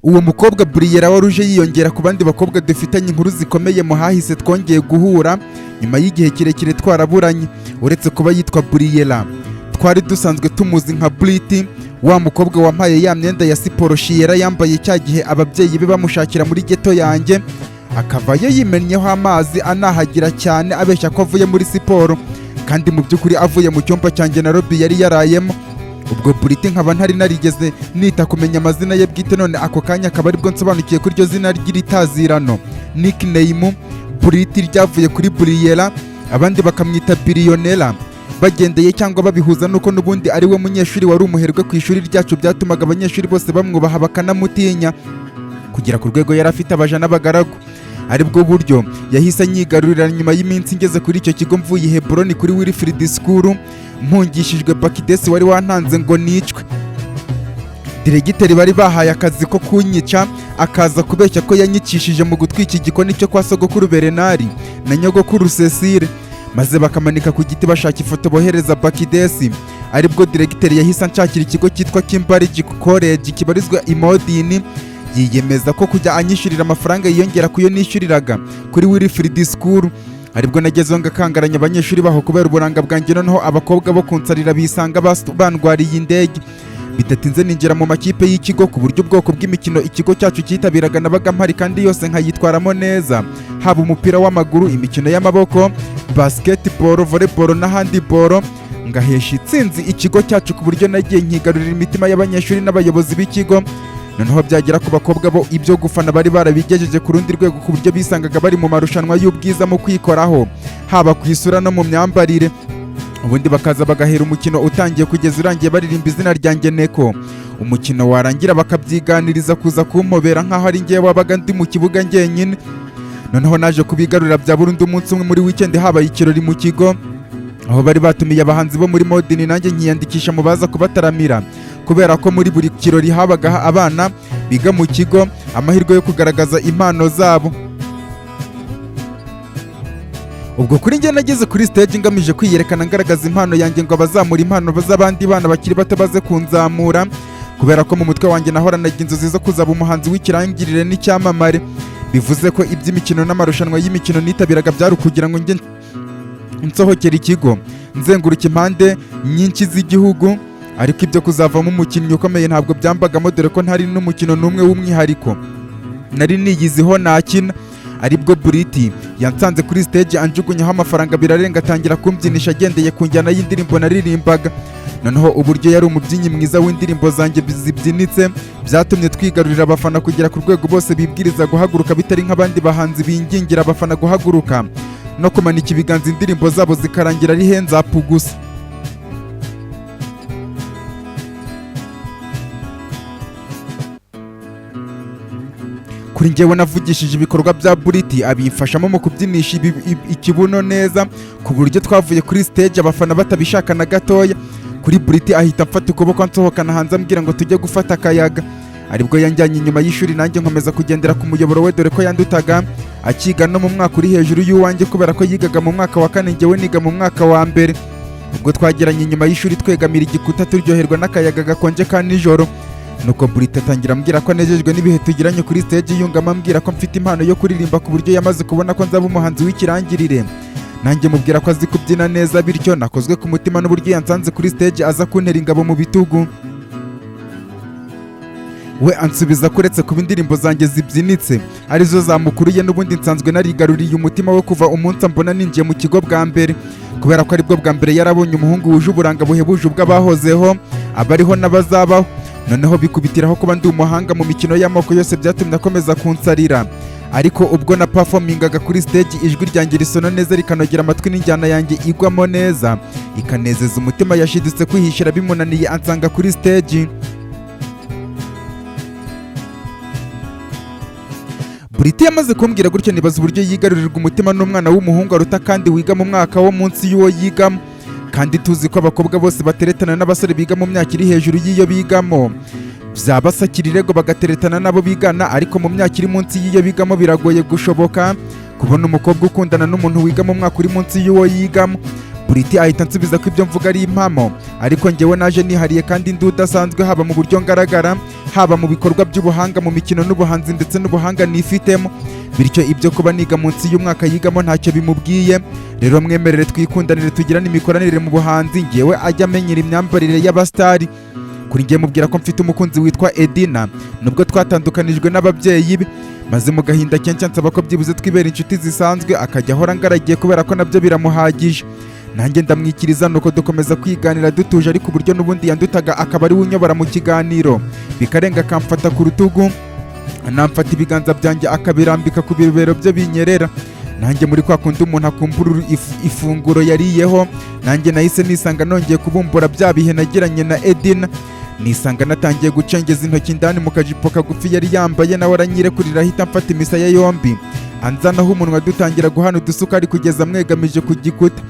Uwo mukobwa Buriyera wari uje yiyongera ku bandi bakobwa dufitanye inkuru zikomeye mu hahise, twongeye guhura nyuma y'igihe kirekire twaraburanye. Uretse kuba yitwa Buriyera, twari dusanzwe tumuzi nka Buriti, wa mukobwa wampaye ya myenda ya siporo Shiyera yambaye cya gihe ababyeyi be bamushakira muri ghetto yanjye, akavayo yimennyeho amazi, anahagira cyane, abeshya ko avuye muri siporo kandi mu by'ukuri avuye mu cyumba cyanjye na Robi yari yarayemo. Ubwo Buriti nkaba ntari narigeze nita kumenya amazina ye bwite, none ako kanya akaba aribwo nsobanukiye ko iryo zina ry'itazirano, nickname, Buriti, ryavuye kuri Buriyera, abandi bakamwita Biliyonera, bagendeye cyangwa babihuza nuko n'ubundi ari we munyeshuri wari umuherwe ku ishuri ryacu, byatumaga abanyeshuri bose bamwubaha bakanamutinya kugera ku rwego yari afite abaja n'abagaragu. Aribwo buryo yahise anyigarurira nyuma y'iminsi ngeze kuri icyo kigo, mvuye i Heburoni kuri Wilfrid School, mpungishijwe Bakidesi wari wantanze ngo nicwe. Diregiteri bari bahaye akazi ko kunyica akaza kubeshya ko yanyicishije mu gutwika igikoni cyo kwa sogokuru Berenari na nyogokuru Cecile, maze bakamanika ku giti bashaka ifoto bohereza Bakidesi. Aribwo diregiteri yahise anshakira ikigo cyitwa Cambridge College kibarizwa i Modini, yiyemeza ko kujya anyishyurira amafaranga yiyongera ku yo nishyuriraga kuri Wilfrid School. Aribwo nagezeho ngakangaranya abanyeshuri baho kubera uburanga bwanjye, noneho abakobwa bo kunsarira bisanga bandwariye indege. Bidatinze ninjira mu makipe y'ikigo, ku buryo ubwoko bw'imikino ikigo cyacu cyitabiraga nabaga mpari kandi yose nkayitwaramo neza, haba umupira w'amaguru, imikino y'amaboko, basketball, volleyball na handball, ngahesha itsinzi ikigo cyacu, ku buryo nagiye nkigarurira imitima y'abanyeshuri n'abayobozi b'ikigo. Noneho byagera ku bakobwa bo, ibyo gufana bari barabigejeje ku rundi rwego, ku buryo bisangaga bari mu marushanwa y'ubwiza mu kwikoraho, haba ku isura no mu myambarire, ubundi bakaza bagahera umukino utangiye kugeza urangiye baririmba izina ryanjye Neko. Umukino warangira bakabyiganiriza kuza kumpobera nk'aho ari ngewe wabaga ndi mu kibuga njyenyine. Noneho naje kubigarurira bya burundu umunsi umwe muri weekend habaye ikirori mu kigo, aho bari batumiye abahanzi bo muri Modini, nanjye nkiyandikisha mu baza kubataramira, kubera ko muri buri kirori habaga abana biga mu kigo amahirwe yo kugaragaza impano zabo. Ubwo kuri njye nageze kuri stage ngamije kwiyerekana, ngaragaza impano yanjye ngo abazamura impano z'abandi bana bakiri bato baze kunzamura, kubera ko mu mutwe wanjye nahoranaga inzozi zo kuzaba umuhanzi w'ikirangirire n'icyamamare. Bivuze ko iby'imikino n'amarushanwa y'imikino nitabiraga byari ukugira ngo njye nsohokera ikigo, nzenguruka impande nyinshi z'igihugu, ariko ibyo kuzavamo umukinnyi ukomeye ntabwo byambagamo, dore ko ntari n'umukino n'umwe w'umwihariko nari niyiziho nakina. Aribwo Buriti yansanze kuri stage, anjugunyaho amafaranga birarenga, atangira kumbyinisha agendeye ku njyana y'indirimbo naririmbaga. Noneho uburyo yari umubyinnyi mwiza w'indirimbo zanjye zibyinitse byatumye twigarurira abafana kugera ku rwego bose bibwiriza guhaguruka, bitari nk'abandi bahanzi bingingira abafana guhaguruka no kumanika ibiganza, indirimbo zabo zikarangira ari hands up gusa. Kuri njyewe navugishije ibikorwa bya Buriti, abimfashamo mu kubyinisha ikibuno neza, ku buryo twavuye kuri stage abafana batabishaka na gatoya. Kuri Buriti ahita amfata ukuboko ansohokana hanze, ambwira ngo tujye gufata akayaga. Aribwo yanjyanye inyuma y'ishuri, nanjye nkomeza kugendera ku muyoboro we, dore ko yandutaga akiga no mu mwaka uri hejuru y'uwanjye, kubera ko yigaga mu mwaka wa kane, njyewe niga mu mwaka wa mbere. Ubwo twageranye inyuma y'ishuri, twegamira igikuta, turyoherwa n'akayaga gakonje ka nijoro. Nuko Burita atangira ambwira ko anejejwe n'ibihe tugiranye kuri stage, yungamo ambwira ko mfite impano yo kuririmba, ku buryo yamaze kubona ko nzaba umuhanzi w'ikirangirire. Nanjye mubwira ko azi kubyina neza, bityo nakozwe ku mutima n'uburyo yansanze kuri stage aza kuntera ingabo mu bitugu. We ansubiza ko uretse kuba indirimbo zanjye zibyinitse arizo zamukuruye, n'ubundi nsanzwe narigaruriye umutima we kuva umunsi ambona ninjiye mu kigo bwa mbere, kubera ko aribwo bwa mbere yarabonye umuhungu wuje uburanga buhebuje ubw'abahozeho, abariho n'abazabaho. Noneho bikubitiraho kuba ndi umuhanga mu mikino y'amoko yose, byatumye akomeza kunsarira. Ariko ubwo na performingaga kuri stage, ijwi ryanjye risona neza rikanogera amatwi, n'injyana yanjye igwamo neza ikanezeza umutima, yashidutse kwihishira bimunaniye ansanga kuri stage. Buriti yamaze kumbwira gutyo, nibaza uburyo yigarurirwa umutima n'umwana w'umuhungu aruta kandi wiga mu mwaka wo munsi y'uwo yigamo, kandi tuzi ko abakobwa bose bateretana n'abasore biga mu myaka iri hejuru y'iyo bigamo. Byabasakira irego bagateretana n'abo bigana, ariko mu myaka iri munsi y'iyo bigamo biragoye gushoboka kubona umukobwa ukundana n'umuntu wiga mu mwaka uri munsi y'uwo yigamo. Buriti yamaze kumbwira gutyo, numva Buriti ahita ansubiza ko ibyo mvuga ari impamo, ariko njyewe naje nihariye kandi ndi udasanzwe, haba mu buryo ngaragara, haba mu bikorwa by'ubuhanga mu mikino n'ubuhanzi ndetse n'ubuhanga nifitemo. Bityo ibyo kuba niga munsi y'umwaka yigamo ntacyo bimubwiye. Rero mwemerere twikundanire, tugirane imikoranire mu buhanzi, ngewe ajya amenyera imyambarire y'abasitari. Kuri njye mubwira ko mfite umukunzi witwa Edina, nubwo twatandukanijwe n'ababyeyi be, maze mu gahinda kenshi ansaba ko byibuze twibera inshuti zisanzwe, akajya ahora angaragiye kubera ko nabyo biramuhagije. Nanjye ndamwikiriza, nuko dukomeza kwiganira dutuje, ariko uburyo n'ubundi yandutaga akaba ari we unyobora mu kiganiro, bikarenga akamfata ku rutugu, anamfata ibiganza byanjye akabirambika ku bibero bye binyerera. Nanjye muri kwa kundi umuntu akumbura ifunguro yariyeho, nanjye nahise nisanga nongeye kubumbura bya bihe nagiranye na Edina, nisanga natangiye gucengeza intoki indani mu kajipo kagufi yari yambaye. Nawe aranyirekurira, ahita amfata imisaya yombi anzanaho umunwa, dutangira guhana udusukari kugeza mwegamije ku gikuta,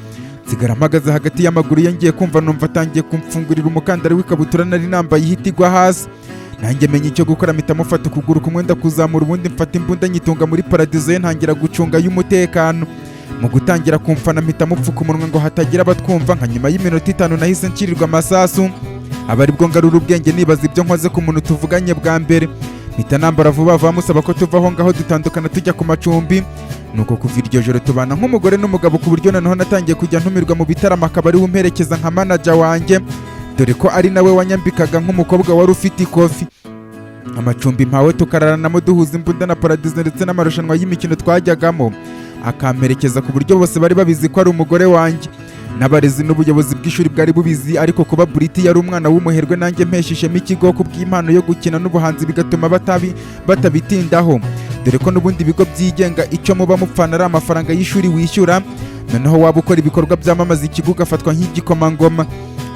nsigara mpagaze hagati y'amaguru ye. Ngiye kumva numva atangiye kumfungurira umukandara w'ikabutura nari nambaye, ihita igwa hasi. Nanjye menya icyo gukora, mpita mufata ukuguru kumwe ndakuzamura, ubundi mfata imbunda nyitunga muri paradizo ye, ntangira gucunga y'umutekano. Mu gutangira kumfana mpita mupfuka umunwa ngo hatagira abatwumva. Nka nyuma y'iminota 5 nahise nshirirwa amasasu, aba aribwo ngarura ubwenge nibaza ibyo nkoze ku muntu tuvuganye bwa mbere. Mpita nambara vuba vuba, musaba ko tuva aho ngaho, dutandukana tujya ku macumbi. Nuko kuva iryo joro tubana nk'umugore n'umugabo, ku buryo noneho natangiye kujya ntumirwa mu bitaramo akaba ariwe umperekeza nka manager wanjye, dore ko ari nawe wanyambikaga nk'umukobwa wari ufite ikofi. Amacumbi mpawe tukararanamo duhuza imbunda na paradizo, ndetse n'amarushanwa y'imikino twajyagamo akamperekeza, ku buryo bose bari babizi ko ari umugore wanjye, n'abarezi n'ubuyobozi bw'ishuri bwari bubizi. Ariko kuba Buriti yari umwana w'umuherwe, nanjye mpeshishemo ikigo ku bw'impano yo gukina n'ubuhanzi, bigatuma batabitindaho, dore ko n'ubundi bigo byigenga icyo muba mupfana ari amafaranga y'ishuri wishyura, noneho waba ukora ibikorwa byamamaza ikigo ugafatwa nk'igikomangoma.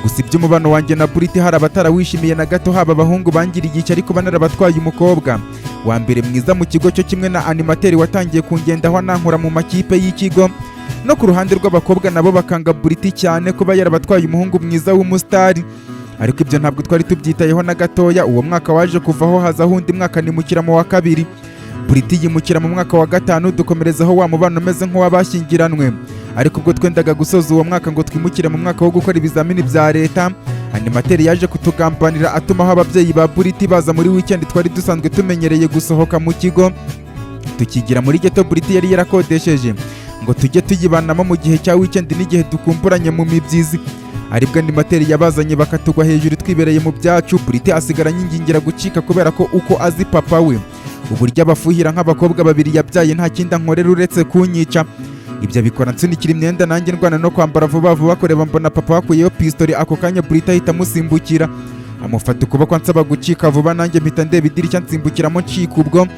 Gusa iby'umubano wanjye na Buriti hari abatarawishimiye na gato, haba abahungu bangiriye icyo ariko banarabatwaye umukobwa wa mbere mwiza mu kigo cyo, kimwe na animateur watangiye kungendaho anankura mu makipe y'ikigo, no ku ruhande rw'abakobwa nabo bakanga Buriti cyane kuba yarabatwaye umuhungu mwiza w'umusitari. Ariko ibyo ntabwo twari tubyitayeho na gatoya. Uwo mwaka waje kuvaho, hazaho undi mwaka, nimukira mu wa kabiri, Buriti yimukira mu mwaka wa gatanu, dukomerezaho wa mubano umeze nk'uw'abashyingiranwe. Ariko ubwo twendaga gusoza uwo mwaka ngo twimukire mu mwaka wo gukora ibizamini bya leta, animateur yaje kutugambanira, atumaho ababyeyi ba Buriti baza muri weekend twari dusanzwe tumenyereye gusohoka mu kigo tukigira muri ghetto Buriti yari yarakodesheje ngo tujye tuyibanamo mu gihe cya weekend n'igihe dukumburanye mu mibyizi. Aribwo animateur yabazanye bakatugwa hejuru twibereye mu byacu. Buriti asigara anyingingira gucika, kubera ko uko azi papa we uburyo abafuhira nk'abakobwa babiri yabyaye, nta kindi ankorera uretse kunyica. Ibyo abikora nsunikira imyenda, nanjye ndwana no kwambara vuba vuba. Kureba mbona papa wakuyeho pistori, ako kanya Buriti ahita amusimbukira, amufata ukuboko ansaba gucika vuba. Nanjye mpita ndeba idirishya nsimbukiramo ncika. Ubwo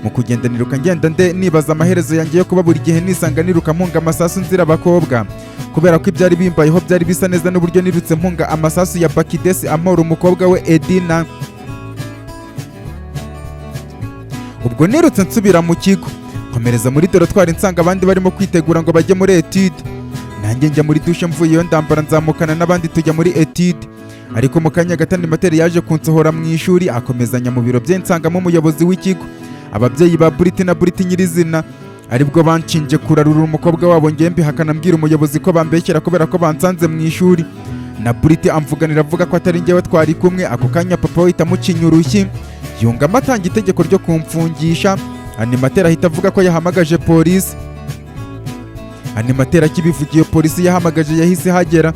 mu kugenda niruka, ngenda nde nibaza amaherezo yanjye yo kuba buri gihe nisanga niruka mpunga amasasu nzira abakobwa, kubera ko ibyari bimbayeho byari bisa neza n'uburyo nirutse mpunga amasasu ya Bakidesi amora umukobwa we Edina. Ubwo nirutse nsubira mu kigo, nkomereza muri dortoir, nsanga abandi barimo kwitegura ngo bajye muri étude. Nanjye njya muri douche, mvuyeyo ndambara, nzamukana n'abandi tujya muri étude. Ariko mu kanya gato animateur yaje kunsohora mu ishuri, akomezanya mu biro bye, nsangamo umuyobozi w'ikigo, ababyeyi ba Buriti na Buriti nyirizina. Aribwo banshinje kurarura umukobwa wabo. Ngewe mbihakana, mbwira umuyobozi ko bambeshyera kubera ko bansanze mu ishuri na Buriti, amvuganira avuga ko atari njyewe twari kumwe. Ako kanya papa we ahita amucinya urushyi, yungamo atanga itegeko ryo kumfungisha. Animateur ahita avuga ko yahamagaje polisi. Animateur akibivugiye, polisi yahamagaje yahise ihagera.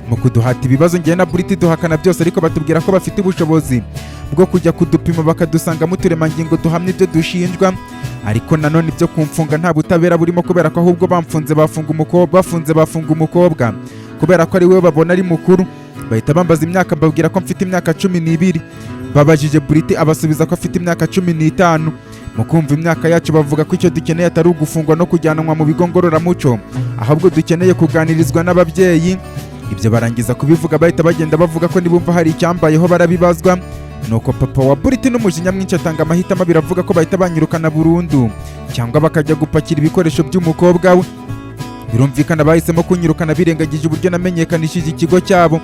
Mu kuduhata ibibazo, njyewe na Buriti duhakana byose, ariko batubwira ko bafite ubushobozi bwo kujya kudupima bakadusangamo uturemangingo duhamya ibyo dushinjwa. Ariko nanone ibyo kumfunga nta butabera burimo, kubera ko ahubwo bamfunze bafunga umukobwa, bafunze bafunga umukobwa kubera ko ari we babona ari mukuru. Bahita bambaza imyaka, mbabwira ko mfite imyaka 12. Babajije Buriti, abasubiza ko afite imyaka 15. Mu kumva imyaka yacu bavuga ko icyo dukeneye atari ugufungwa no kujyanwa mu bigo ngororamuco, ahubwo dukeneye kuganirizwa n'ababyeyi. Ibyo barangiza kubivuga bahita bagenda, bavuga ko nibumva hari icyambayeho barabibazwa. Nuko papa wa Buriti n'umujinya mwinshi atanga amahitamo abiri, avuga ko bahita banyirukana burundu cyangwa bakajya gupakira ibikoresho by'umukobwa we. Birumvikana bahisemo kunyirukana, birengagije uburyo namenyekanishije ikigo cyabo.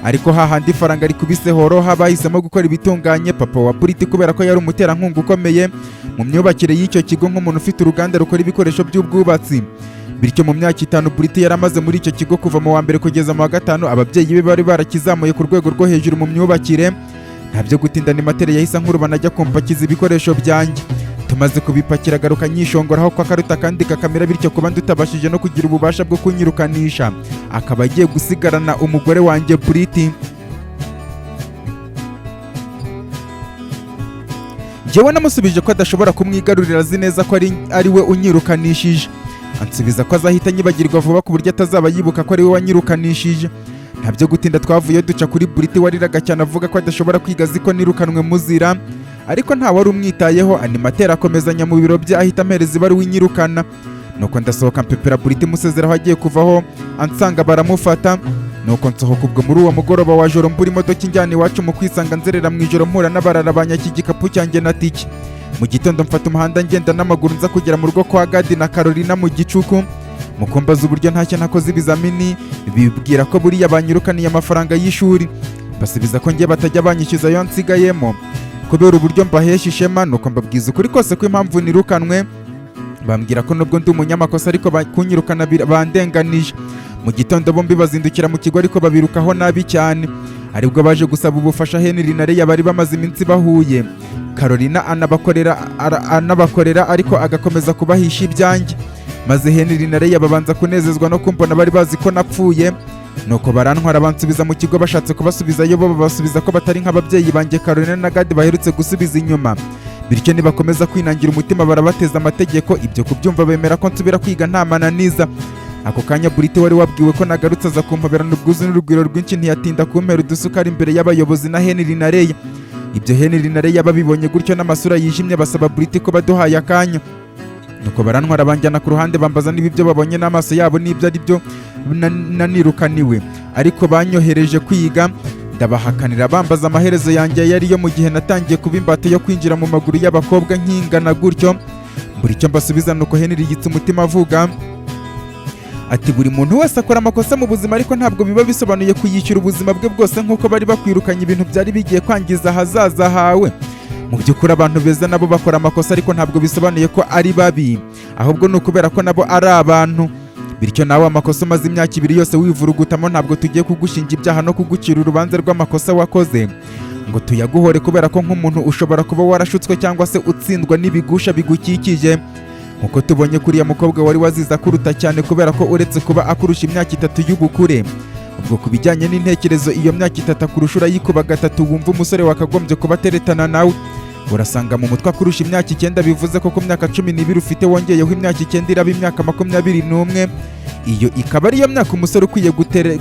Ariko hahandi ifaranga rikubise horoha, bahisemo gukora ibitunganye. Papa wa Buriti, kubera ko yari umuterankunga ukomeye mu myubakire y'icyo kigo nk'umuntu ufite uruganda rukora ibikoresho by'ubwubatsi, Bityo mu myaka 5 Buriti yari amaze muri icyo kigo, kuva mu wa mbere kugeza mu wa gatanu, ababyeyi be bari barakizamuye ku rwego rwo hejuru mu myubakire. Nta byo gutinda, animateur yahise ankurubana ajya kumpakiza ibikoresho byanjye. Tumaze kubipakira, agaruka nyishongoraho ko akaruta kandi kakamera, bityo kuba ndutabashije no kugira ububasha bwo kunyirukanisha, akaba agiye gusigarana umugore wanjye Buriti. Njyewe namusubije ko adashobora kumwigarurira, azi neza ko ari we unyirukanishije. Ansubiza ko azahita anyibagirwa vuba, ku buryo atazaba yibuka ko ari we wanyirukanishije. Nta byo gutinda, twavuye duca kuri Buriti wariraga cyane avuga ko adashobora kwiga azi ko nirukanwe muzira, ariko nta wari umwitayeho. Animateur akomezanya mu biro bye, ahita ampereza ibaruwa inyirukana. Nuko ndasohoka, mpepera Buriti musezeraho, agiye kuvaho ansanga baramufata. Nuko nsohoka ubwo muri uwo mugoroba wa joro, mbura imodoka injyana iwacu. Mu kwisanga nzerera mu ijoro, mpura n'abarara banyaka igikapu cyanjye na tike. Mu gitondo mfata umuhanda ngenda n'amaguru, nza kugera mu rugo kwa Gadi na Carolina mu gicuku. Mu kumbaza uburyo ntacyo nakoze ibizamini, bibwira ko buriya banyirukaniye amafaranga y'ishuri. Basubiza ko njye batajya banyishyuza ayo nsigayemo kubera uburyo mbahesha ishema. Nuko mbabwiza ukuri kose ko impamvu nirukanwe, bambwira ko nubwo ndi umunyamakosa ariko kunyirukana bandenganije. Mu gitondo bombi bazindukira mu kigo, ariko babirukaho nabi cyane, aribwo baje gusaba ubufasha Henry na Leya bari bamaze iminsi bahuye. Carolina anabakorera, ariko agakomeza kubahisha ibyanjye. Maze Henry na Leya babanza kunezezwa no kumbona, bari bazi ko napfuye. Nuko barantwara bansubiza mu kigo. Bashatse kubasubizayo, bo babasubiza ko batari nk'ababyeyi banjye Carolina na Gadi baherutse gusubiza inyuma, bityo nibakomeza kwinangira umutima barabateza amategeko. Ibyo kubyumva, bemera ko nsubira kwiga nta mananiza. Ako kanya Burite wari wabwiwe ko nagarutse aza kumpoberana ubwuzu n'urugwiro rwinshi, ntiyatinda kumpera udusukari imbere y'abayobozi na Henry na Leya. Ibyo Henry na Leya babibonye gutyo n'amasura yijimye, basaba Burite ko baduhaye akanya. Nuko barantwara banjyana ku ruhande, bambaza niba ibyo babonye n'amaso yabo n'ibyo ari byo nanirukaniwe, ariko banyohereje kwiga. Ndabahakanira. Bambaza amaherezo yanjye yari yo mu gihe natangiye kuba imbata yo kwinjira mu maguru y'abakobwa nkingana gutyo, buri icyo mbasubiza. Nuko Henry yitsa umutima avuga ati: "Buri muntu wese akora amakosa mu buzima, ariko ntabwo biba bisobanuye kuyishyura ubuzima bwe bwose nk'uko bari bakwirukanye ibintu byari bigiye kwangiza ahazaza hawe. Mu by'ukuri abantu beza nabo bakora amakosa, ariko ntabwo bisobanuye ko ari babi, ahubwo ni ukubera ko nabo ari abantu. Bityo nawe amakosa umaze imyaka 2 yose wivurugutamo, ntabwo tugiye kugushinja ibyaha no kugucira urubanza rw'amakosa wakoze ngo tuyaguhore, kubera ko nk'umuntu ushobora kuba warashutswe cyangwa se utsindwa n'ibigusha bigukikije, nkuko tubonye kuriya mukobwa wari wazize akuruta cyane, kubera ko uretse kuba akurusha imyaka 3 y'ubukure, ubwo ku bijyanye n'intekerezo iyo myaka 3 akurusha urayikuba gatatu. Wumva umusore wakagombye kuba ateretana nawe, urasanga mu mutwe akurusha imyaka 9, bivuze ko ku myaka 12 ufite wongeyeho imyaka 9 iraba imyaka 21. Iyo ikaba ariyo myaka umusore ukwiye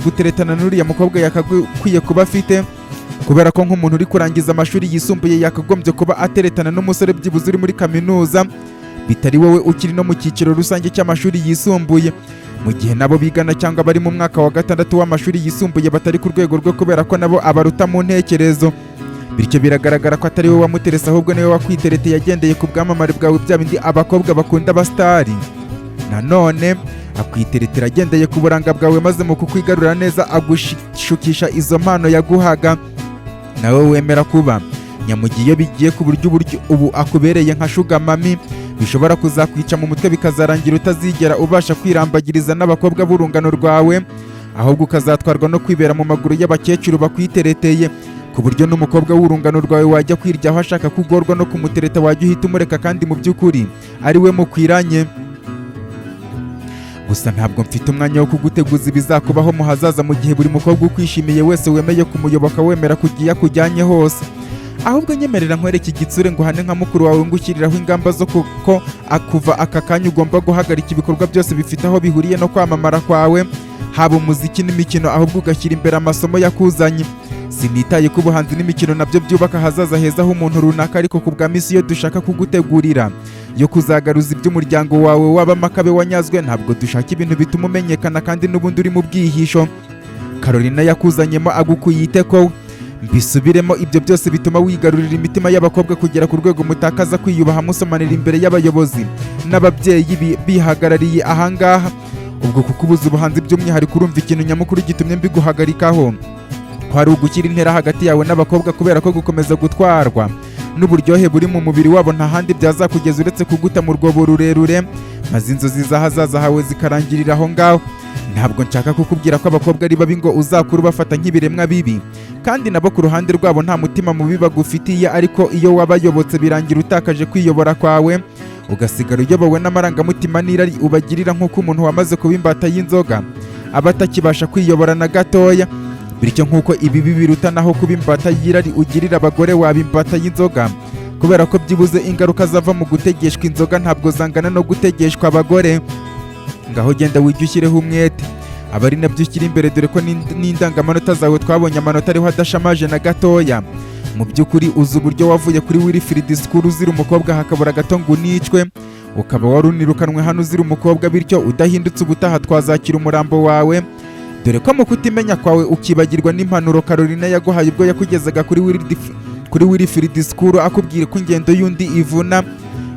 guteretana n'uriya mukobwa yakakwiye kuba afite, kubera ko nk'umuntu uri kurangiza amashuri yisumbuye yakagombye kuba ateretana n'umusore byibuze uri muri kaminuza, bitari wowe ukiri no mu cyiciro rusange cy'amashuri yisumbuye, mu gihe nabo bigana cyangwa bari mu mwaka wa gatandatu w'amashuri yisumbuye batari ku rwego rwe, kubera ko nabo abaruta mu ntekerezo. Bityo biragaragara ko atari we wamuterese, ahubwo niwe wakwitereteye yagendeye ku bwamamare bwawe, bya bindi abakobwa bakunda abasitari. Nanone akwiteretera agendeye ku buranga bwawe, maze mu kukwigarurira neza agushukisha izo mpano yaguhaga, nawe wemera kuba nyamugiye. Iyo bigiye ku buryo uburyo ubu akubereye nka sugar mummy, bishobora kuzakwica mu mutwe, bikazarangira utazigera ubasha kwirambagiriza n'abakobwa b'urungano rwawe, ahubwo ukazatwarwa no kwibera mu maguru y'abakecuru bakwitereteye, ku buryo n'umukobwa w'urungano rwawe wajya kwiryaho ashaka kugorwa no kumutereta, wajya uhita umureka kandi mu by'ukuri ari we mukwiranye. Gusa ntabwo mfite umwanya wo kuguteguza ibizakubaho mu hazaza, mu gihe buri mukobwa ukwishimiye wese wemeye kumuyoboka, wemera kujya iyo akujyanye hose. Ahubwo nyemerera nkwereke igitsure, ngo uhane nka mukuru wawe, ngushyiriraho ingamba zo kuko kuva aka kanya ugomba guhagarika ibikorwa byose bifite aho bihuriye no kwamamara kwawe, haba umuziki n'imikino, ahubwo ugashyira imbere amasomo yakuzanye. Sinitaye ko ubuhanzi n'imikino nabyo byubaka ahazaza heza h'umuntu runaka, ariko ku bwa mission dushaka kugutegurira yo kuzagaruza iby'umuryango wawe w'abamakabe wanyazwe, ntabwo dushaka ibintu bituma umenyekana kandi n'ubundi uri mu bwihisho Carolina yakuzanyemo agukuyite ko. Mbisubiremo, ibyo byose bituma wigarurira imitima y'abakobwa kugera ku rwego mutakaza kwiyubaha musomanira imbere y'abayobozi n'ababyeyi bihagarariye ahangaha, ubwo kukubuza ubuhanzi by'umwihariko, urumva ikintu nyamukuru gitumye mbiguhagarikaho kwari ugushyira intera hagati yawe n'abakobwa, kubera ko gukomeza gutwarwa n'uburyohe buri mu mubiri wabo nta handi byazakugeza uretse kuguta mu rwobo rurerure. Maze inzozi z'ahazaza hawe zikarangirira aho ngaho. Ntabwo nshaka kukubwira ko abakobwa ari babi ngo uzakure ubafata nk'ibiremwa bibi, kandi nabo ku ruhande rwabo nta mutima mubi bagufitiye, ariko iyo wabayobotse birangira utakaje kwiyobora kwawe, ugasigara uyobowe n'amarangamutima n'irari ubagirira, nk'uko umuntu wamaze kuba imbata y'inzoga aba atakibasha kwiyobora na gatoya. Bityo nk'uko ibibi biruta, naho kuba imbata y'irari ugirira abagore waba imbata y'inzoga, kubera ko byibuze ingaruka zava mu gutegeshwa inzoga ntabwo zangana no gutegeshwa abagore. Ngaho genda wige, ushyireho umwete, aba ari nabyo ushyira imbere, dore ko n'indangamanota zawe twabonye amanota ariho adashamaje na gatoya. Mu by'ukuri uzi uburyo wavuye kuri Wilfrid School uzira umukobwa, hakabura gato ngo unicwe, ukaba wari unirukanwe hano uzira umukobwa. Bityo udahindutse, ubutaha twazakira umurambo wawe, dore ko mu kutimenya kwawe ukibagirwa n'impanuro Carolina yaguhaye ubwo yakugezaga kuri Wilfrid School, akubwira ko ingendo y'undi ivuna.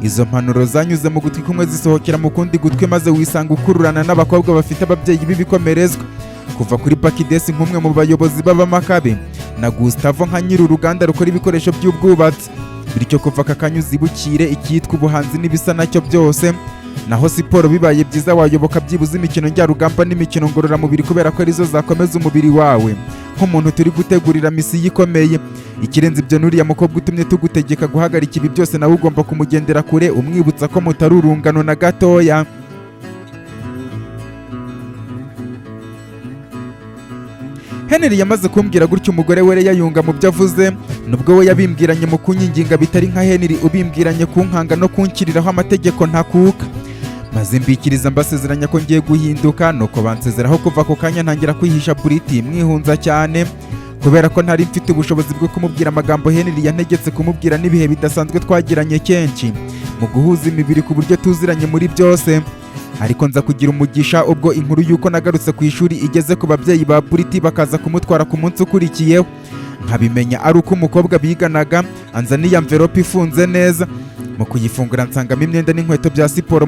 Izo mpanuro zanyuze mu gutwi kumwe zisohokera mu kundi gutwi, maze wisanga ukururana n'abakobwa bafite ababyeyi b'ibikomerezwa, kuva kuri Bakidesi nk'umwe mu bayobozi b'Abamakabe na Gustavo nka nyiri uruganda rukora ibikoresho by'ubwubatsi. Bityo kuva aka kanya uzibukire icyitwa ubuhanzi n'ibisa nacyo byose. Naho siporo, bibaye byiza wayoboka byibuze imikino njyarugamba n'imikino ngororamubiri, kubera ko arizo zakomeza umubiri wawe nk'umuntu turi gutegurira misiyo ikomeye. Ikirenze ibyo, n'uriya mukobwa utumye tugutegeka guhagarika ibi byose, nawe ugomba kumugendera kure, umwibutsa ko mutari urungano na gatoya. Henry yamaze kumbwira gutyo, umugore we yayunga mu byo avuze, nubwo we yabimbwiranye mu kunyinginga bitari nka Henry ubimbwiranye kunkanga no kunshyiriraho amategeko ntakuka. Maze mbikiriza, mbasezeranya ko ngiye guhinduka, nuko bansezeraho. Kuva ako kanya ntangira kwihisha Buriti, mwihunza cyane, kubera ko ntari mfite ubushobozi bwo kumubwira amagambo Henry yantegetse kumubwira n'ibihe bidasanzwe twagiranye kenshi mu guhuza imibiri, ku buryo tuziranye muri byose. Ariko nza kugira umugisha ubwo inkuru y'uko nagarutse ku ishuri igeze ku babyeyi ba Buriti, bakaza kumutwara ku munsi ukurikiyeho, nkabimenya ari uko umukobwa biganaga anzaniye envelope ifunze neza. Mu kuyifungura nsangamo imyenda n'inkweto bya siporo.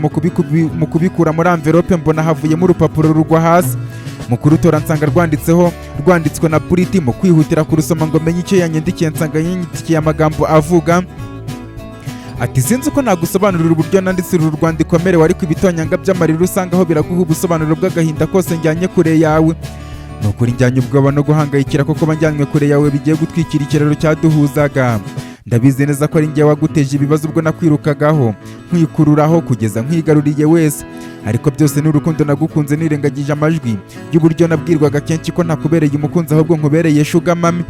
Mu kubikura muri envelope mbona havuyemo urupapuro rugwa hasi. Mu kurutora nsanga rwanditseho, rwanditswe na Buriti. Mu kwihutira kurusoma ngo menye icyo yanyandikiye, nsanga yanyandikiye amagambo avuga ati: "Sinzi uko nagusobanurira uburyo nanditse uru rwandiko merewe, ariko ibitonyanga by'amarira usangaho biraguha ubusobanuro bw'agahinda kose njyanye kure yawe. Ni ukuri njyanye ubwoba no guhangayikira ko kuba njyanywe kure yawe bigiye gutwikira ikiraro cyaduhuzaga. Ndabizi neza ko ari njye waguteje ibibazo ubwo nakwirukagaho, nkwikururaho kugeza nkwigaruriye wese, ariko byose ni urukundo nagukunze, nirengagije amajwi y'uburyo nabwirwaga kenshi ko ntakubereye umukunzi, ahubwo nkubereye sugar mummy.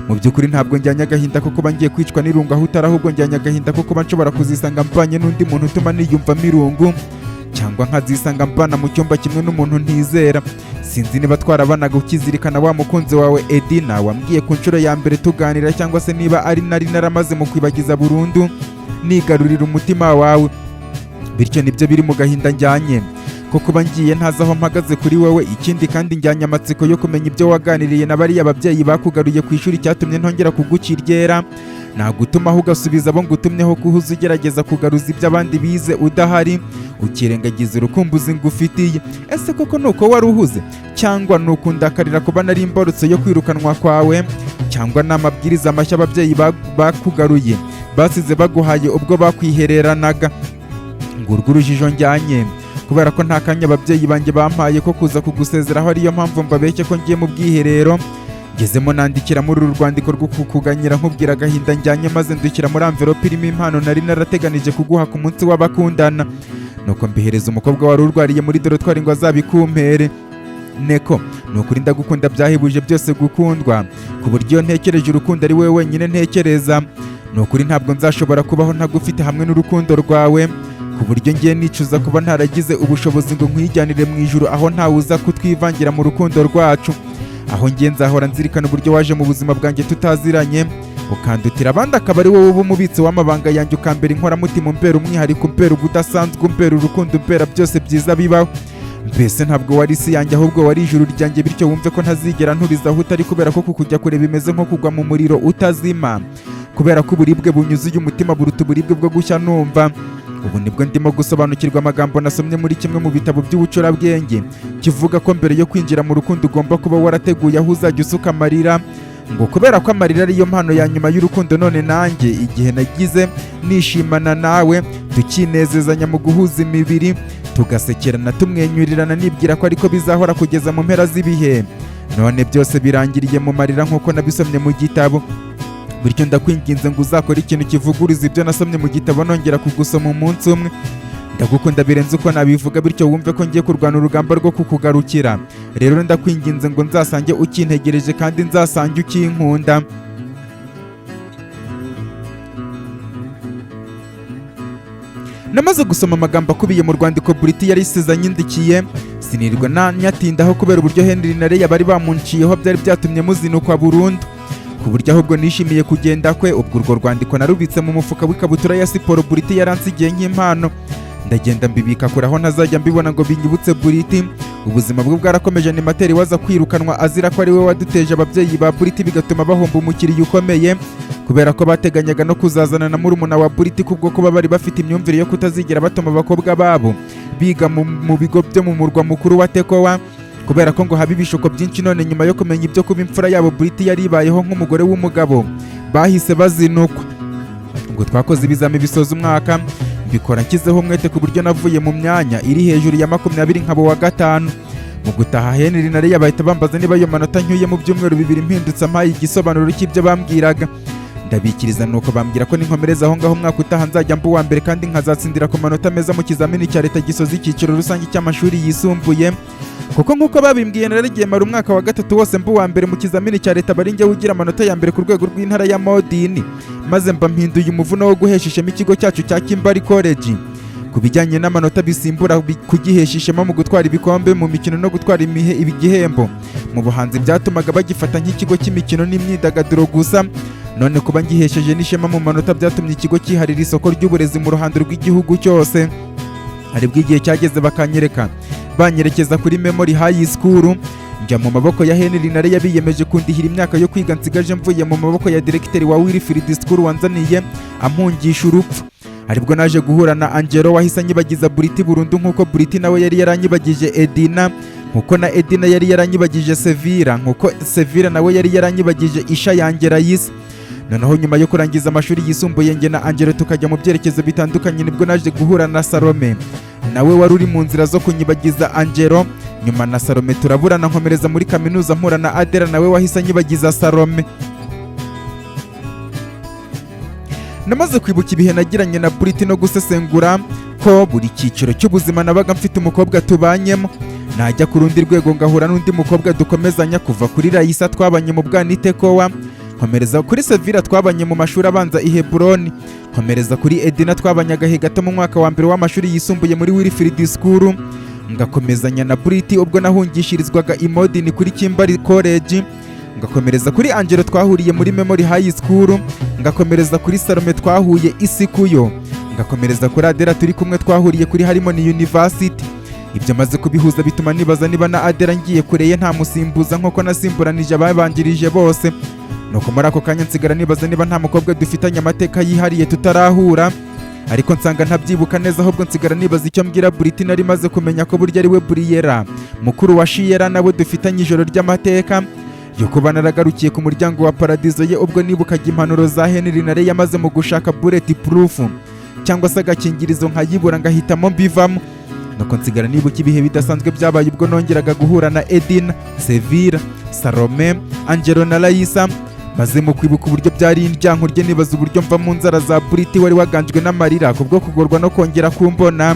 Mu by'ukuri ntabwo njyanye agahinda ko kuba ngiye kwicwa n'irungu aho utari, ahubwo njyanye agahinda ko kuba nshobora kuzisanga mbanye n'undi muntu utuma niyumvamo irungu, cyangwa nkazisanga mbana mu cyumba kimwe n'umuntu ntizera. Sinzi niba twarabanaga ukizirikana wa mukunzi wawe Edina wambwiye ku nshuro ya mbere tuganira, cyangwa se niba ari nari naramaze mu kwibagiza burundu nigarurira umutima wawe. Bityo nibyo biri mu gahinda njyanye ko kuba ngiye ntazi aho mpagaze kuri wowe. Ikindi kandi, njyanye amatsiko yo kumenya ibyo waganiriye na bariya babyeyi bakugaruye ku ishuri cyatumye ntongera kuguca iryera. Nagutumaho ugasubiza abo ngutumyeho kuhuza ugerageza kugaruza ibyo abandi bize udahari, ukirengagiza urukumbuzi ngufitiye. Ese koko ni uko wari uhuze, cyangwa ni ukundakarira kuba nari imbarutso yo kwirukanwa kwawe, cyangwa ni amabwiriza mashya ababyeyi bakugaruye basize baguhaye ubwo bakwihereranaga? Ngurwo urujijo njyanye, kubera ko nta kanya ababyeyi banjye bampaye ko kuza kugusezeraho, ariyo mpamvu mbabeshye ko ngiye mu bwiherero. Ngezemo nandikira muri uru rwandiko rwo kukuganyira, nkubwira agahinda njyanye, maze ndukira muri envelope irimo impano nari narateganije kuguha ku munsi w'abakundana, nuko mbihereza umukobwa wari urwariye muri dortoir ngo azabikumpere. Neko, ni ukuri ndagukunda byahebuje byose gukundwa, ku buryo iyo ntekereje urukundo ari wowe wenyine ntekereza. Ni ukuri ntabwo nzashobora kubaho ntagufite hamwe n'urukundo rwawe, ku buryo ngiye nicuza kuba ntaragize ubushobozi ngo nkwijyanire mu ijuru, aho ntawe uza kutwivangira mu rukundo rwacu. Aho ngiye nzahora nzirikana uburyo waje mu buzima bwanjye tutaziranye, ukandutira abandi, akaba ari wowe uba umubitsi w'amabanga yanjye, ukambera inkoramutima, umbera umwihariko, umbera ubudasanzwe, umbera urukundo, umbera byose byiza bibaho. Mbese ntabwo wari isi yanjye, ahubwo wari ijuru ryanjye. Bityo wumve ko ntazigera nturiza aho utari, kubera ko kukujya kure bimeze nko kugwa mu muriro utazima, kubera ko uburibwe bunyuzuye umutima buruta uburibwe bwo gushya numva. Ubu nibwo ndimo gusobanukirwa amagambo nasomye muri kimwe mu bitabo by'ubucurabwenge, kivuga ko mbere yo kwinjira mu rukundo ugomba kuba warateguye aho uzajya usuka amarira, ngo kubera ko amarira ariyo mpano ya nyuma y'urukundo. None nanjye igihe nagize nishimana nawe, tukinezezanya mu guhuza imibiri, Tugasekerana, tumwenyurirana, nibwira ko ariko bizahora kugeza mu mpera z'ibihe. None byose birangiriye mu marira nk'uko nabisomye mu gitabo. Bityo ndakwinginze ngo uzakore ikintu kivuguruza ibyo nasomye mu gitabo nongera kugusoma umunsi umwe. Ndagukunda birenze uko nabivuga, bityo wumve ko ngiye kurwana urugamba rwo kukugarukira. Rero ndakwinginze ngo nzasange ukintegereje kandi nzasange ukinkunda. Namaze gusoma amagambo akubiye mu rwandiko Buriti yari isize anyindikiye, sinirwa nyatindaho kubera uburyo Henry na Leah bari bamunciyeho byari byatumye muzinukwa burundu, ku buryo ahubwo nishimiye kugenda kwe. Ubwo urwo rwandiko narubitse mu mufuka w'ikabutura ya siporo Buriti yaransigiye nk'impano, ndagenda mbibika kure aho ntazajya mbibona ngo binyibutse Buriti. Ubuzima bwe bwarakomeje. Animateri waza kwirukanwa azira ko ari we waduteje ababyeyi ba Buriti, bigatuma bahomba umukiriya ukomeye, kubera ko bateganyaga no kuzazana na murumuna wa Buriti, kubwo kuba bari bafite imyumvire yo kutazigera batuma abakobwa babo biga mu bigo byo mu murwa mukuru wa Tekowa, kubera ko ngo haba ibishuko byinshi. None nyuma yo kumenya ibyo kuba imfura yabo Buriti yaribayeho nk'umugore w'umugabo, bahise bazinukwa. Ubwo twakoze ibizami bisoza umwaka, mbikora nshyizeho umwete ku buryo navuye mu myanya iri hejuru ya 20 nkaba uwa gatanu. Mu gutaha, Henry na Leah bahita bambaza niba ayo manota ncyuye mu byumweru 2 mpindutse ampaye igisobanuro cy'ibyo bambwiraga. Ndabikiriza, nuko bambwira ko ninkomereza aho ngaho umwaka utaha nzajya mba uwa mbere kandi nkazatsindira ku manota meza mu kizamini cya leta gisoza icyiciro rusange cy'amashuri yisumbuye. Kuko nk'uko babimbwiye, naragiye mara umwaka wa gatatu wose mba uwa mbere mu kizamini cya leta, bari njyewe ugira amanota ya mbere ku rwego rw'intara ya Modini, maze mba mpinduye umuvuno wo guhesha ishema ikigo cyacu cya Kimbari College. Ku bijyanye n'amanota bisimbura kugihesha ishema mu gutwara ibikombe mu mikino no gutwara igihembo mu buhanzi, byatumaga bagifata nk'ikigo cy'imikino n'imyidagaduro gusa. None kuba ngihesheje n'ishema mu manota byatumye ikigo cyiharira isoko ry'uburezi mu ruhando rw'igihugu cyose. Aribwo igihe cyageze bakanyereka, banyerekeza kuri Memory High School, njya mu maboko ya Henry na Leah biyemeje kundihira imyaka yo kwiga nsigaje, mvuye mu maboko ya directeur wa Wilfrid School wanzaniye ampungisha urupfu. Aribwo naje guhura na Angelo wahise anyibagiza Buriti burundu, nk'uko Buriti nawe yari yaranyibagije Edina, nkuko na Edina yari yaranyibagije Sevira, nkuko Sevira nawe yari yaranyibagije Isha yanjye Rayisa. Noneho nyuma yo kurangiza amashuri yisumbuye, njye na Angelo tukajya mu byerekezo bitandukanye, nibwo naje guhura na Salome nawe wari uri mu nzira zo kunyibagiza Angelo. Nyuma na Salome turaburana, nkomereza muri kaminuza mpura na Adela nawe wahise anyibagiza Salome. Namaze kwibuka ibihe nagiranye na Buriti no gusesengura ko buri cyiciro cy'ubuzima nabaga mfite umukobwa tubanyemo, najya ku rundi rwego ngahura n'undi mukobwa dukomezanya, kuva kuri Rayisa twabanye mu Bwanitekowa, nkomereza kuri Sevira twabanye mu mashuri abanza i Heburoni, nkomereza kuri Edina twabanye agahe gato mu mwaka wa mbere w'amashuri yisumbuye muri Wilfrid School, ngakomezanya na Buriti ubwo nahungishirizwaga i Modini kuri Kimbari College, ngakomereza kuri Angelo twahuriye muri Memory High School, ngakomereza kuri Salome twahuye Isikuyo, ngakomereza kuri Adela turi kumwe twahuriye kuri Harmony University. Ibyo maze kubihuza bituma nibaza niba na Adela ngiye kure ye ntamusimbuza nk'uko nasimburanije ababanjirije bose. Nuko muri ako kanya nsigara nibaza niba nta mukobwa dufitanye amateka yihariye tutarahura, ariko nsanga ntabyibuka neza. Ahubwo nsigara nibaza icyo mbwira Buriti nari maze kumenya ko burya ari we Buriyera mukuru wa Shiyera, nawe dufitanye ijoro ry'amateka yo kuba naragarukiye ku muryango wa paradizo ye, ubwo nibukaga impanuro za Henry na Leah maze mu gushaka bullet proof cyangwa se agakingirizo nkayibura, ngahitamo mbivamo. Nuko nsigara nibuka ibihe bidasanzwe byabaye ubwo nongeraga guhura na Edina, Sevira, Salome, Angelo na Raisa, maze mu kwibuka uburyo byari indyankurye, nibaza uburyo mva mu nzara za Buriti wari waganjwe n'amarira kubwo kugorwa no kongera kumbona,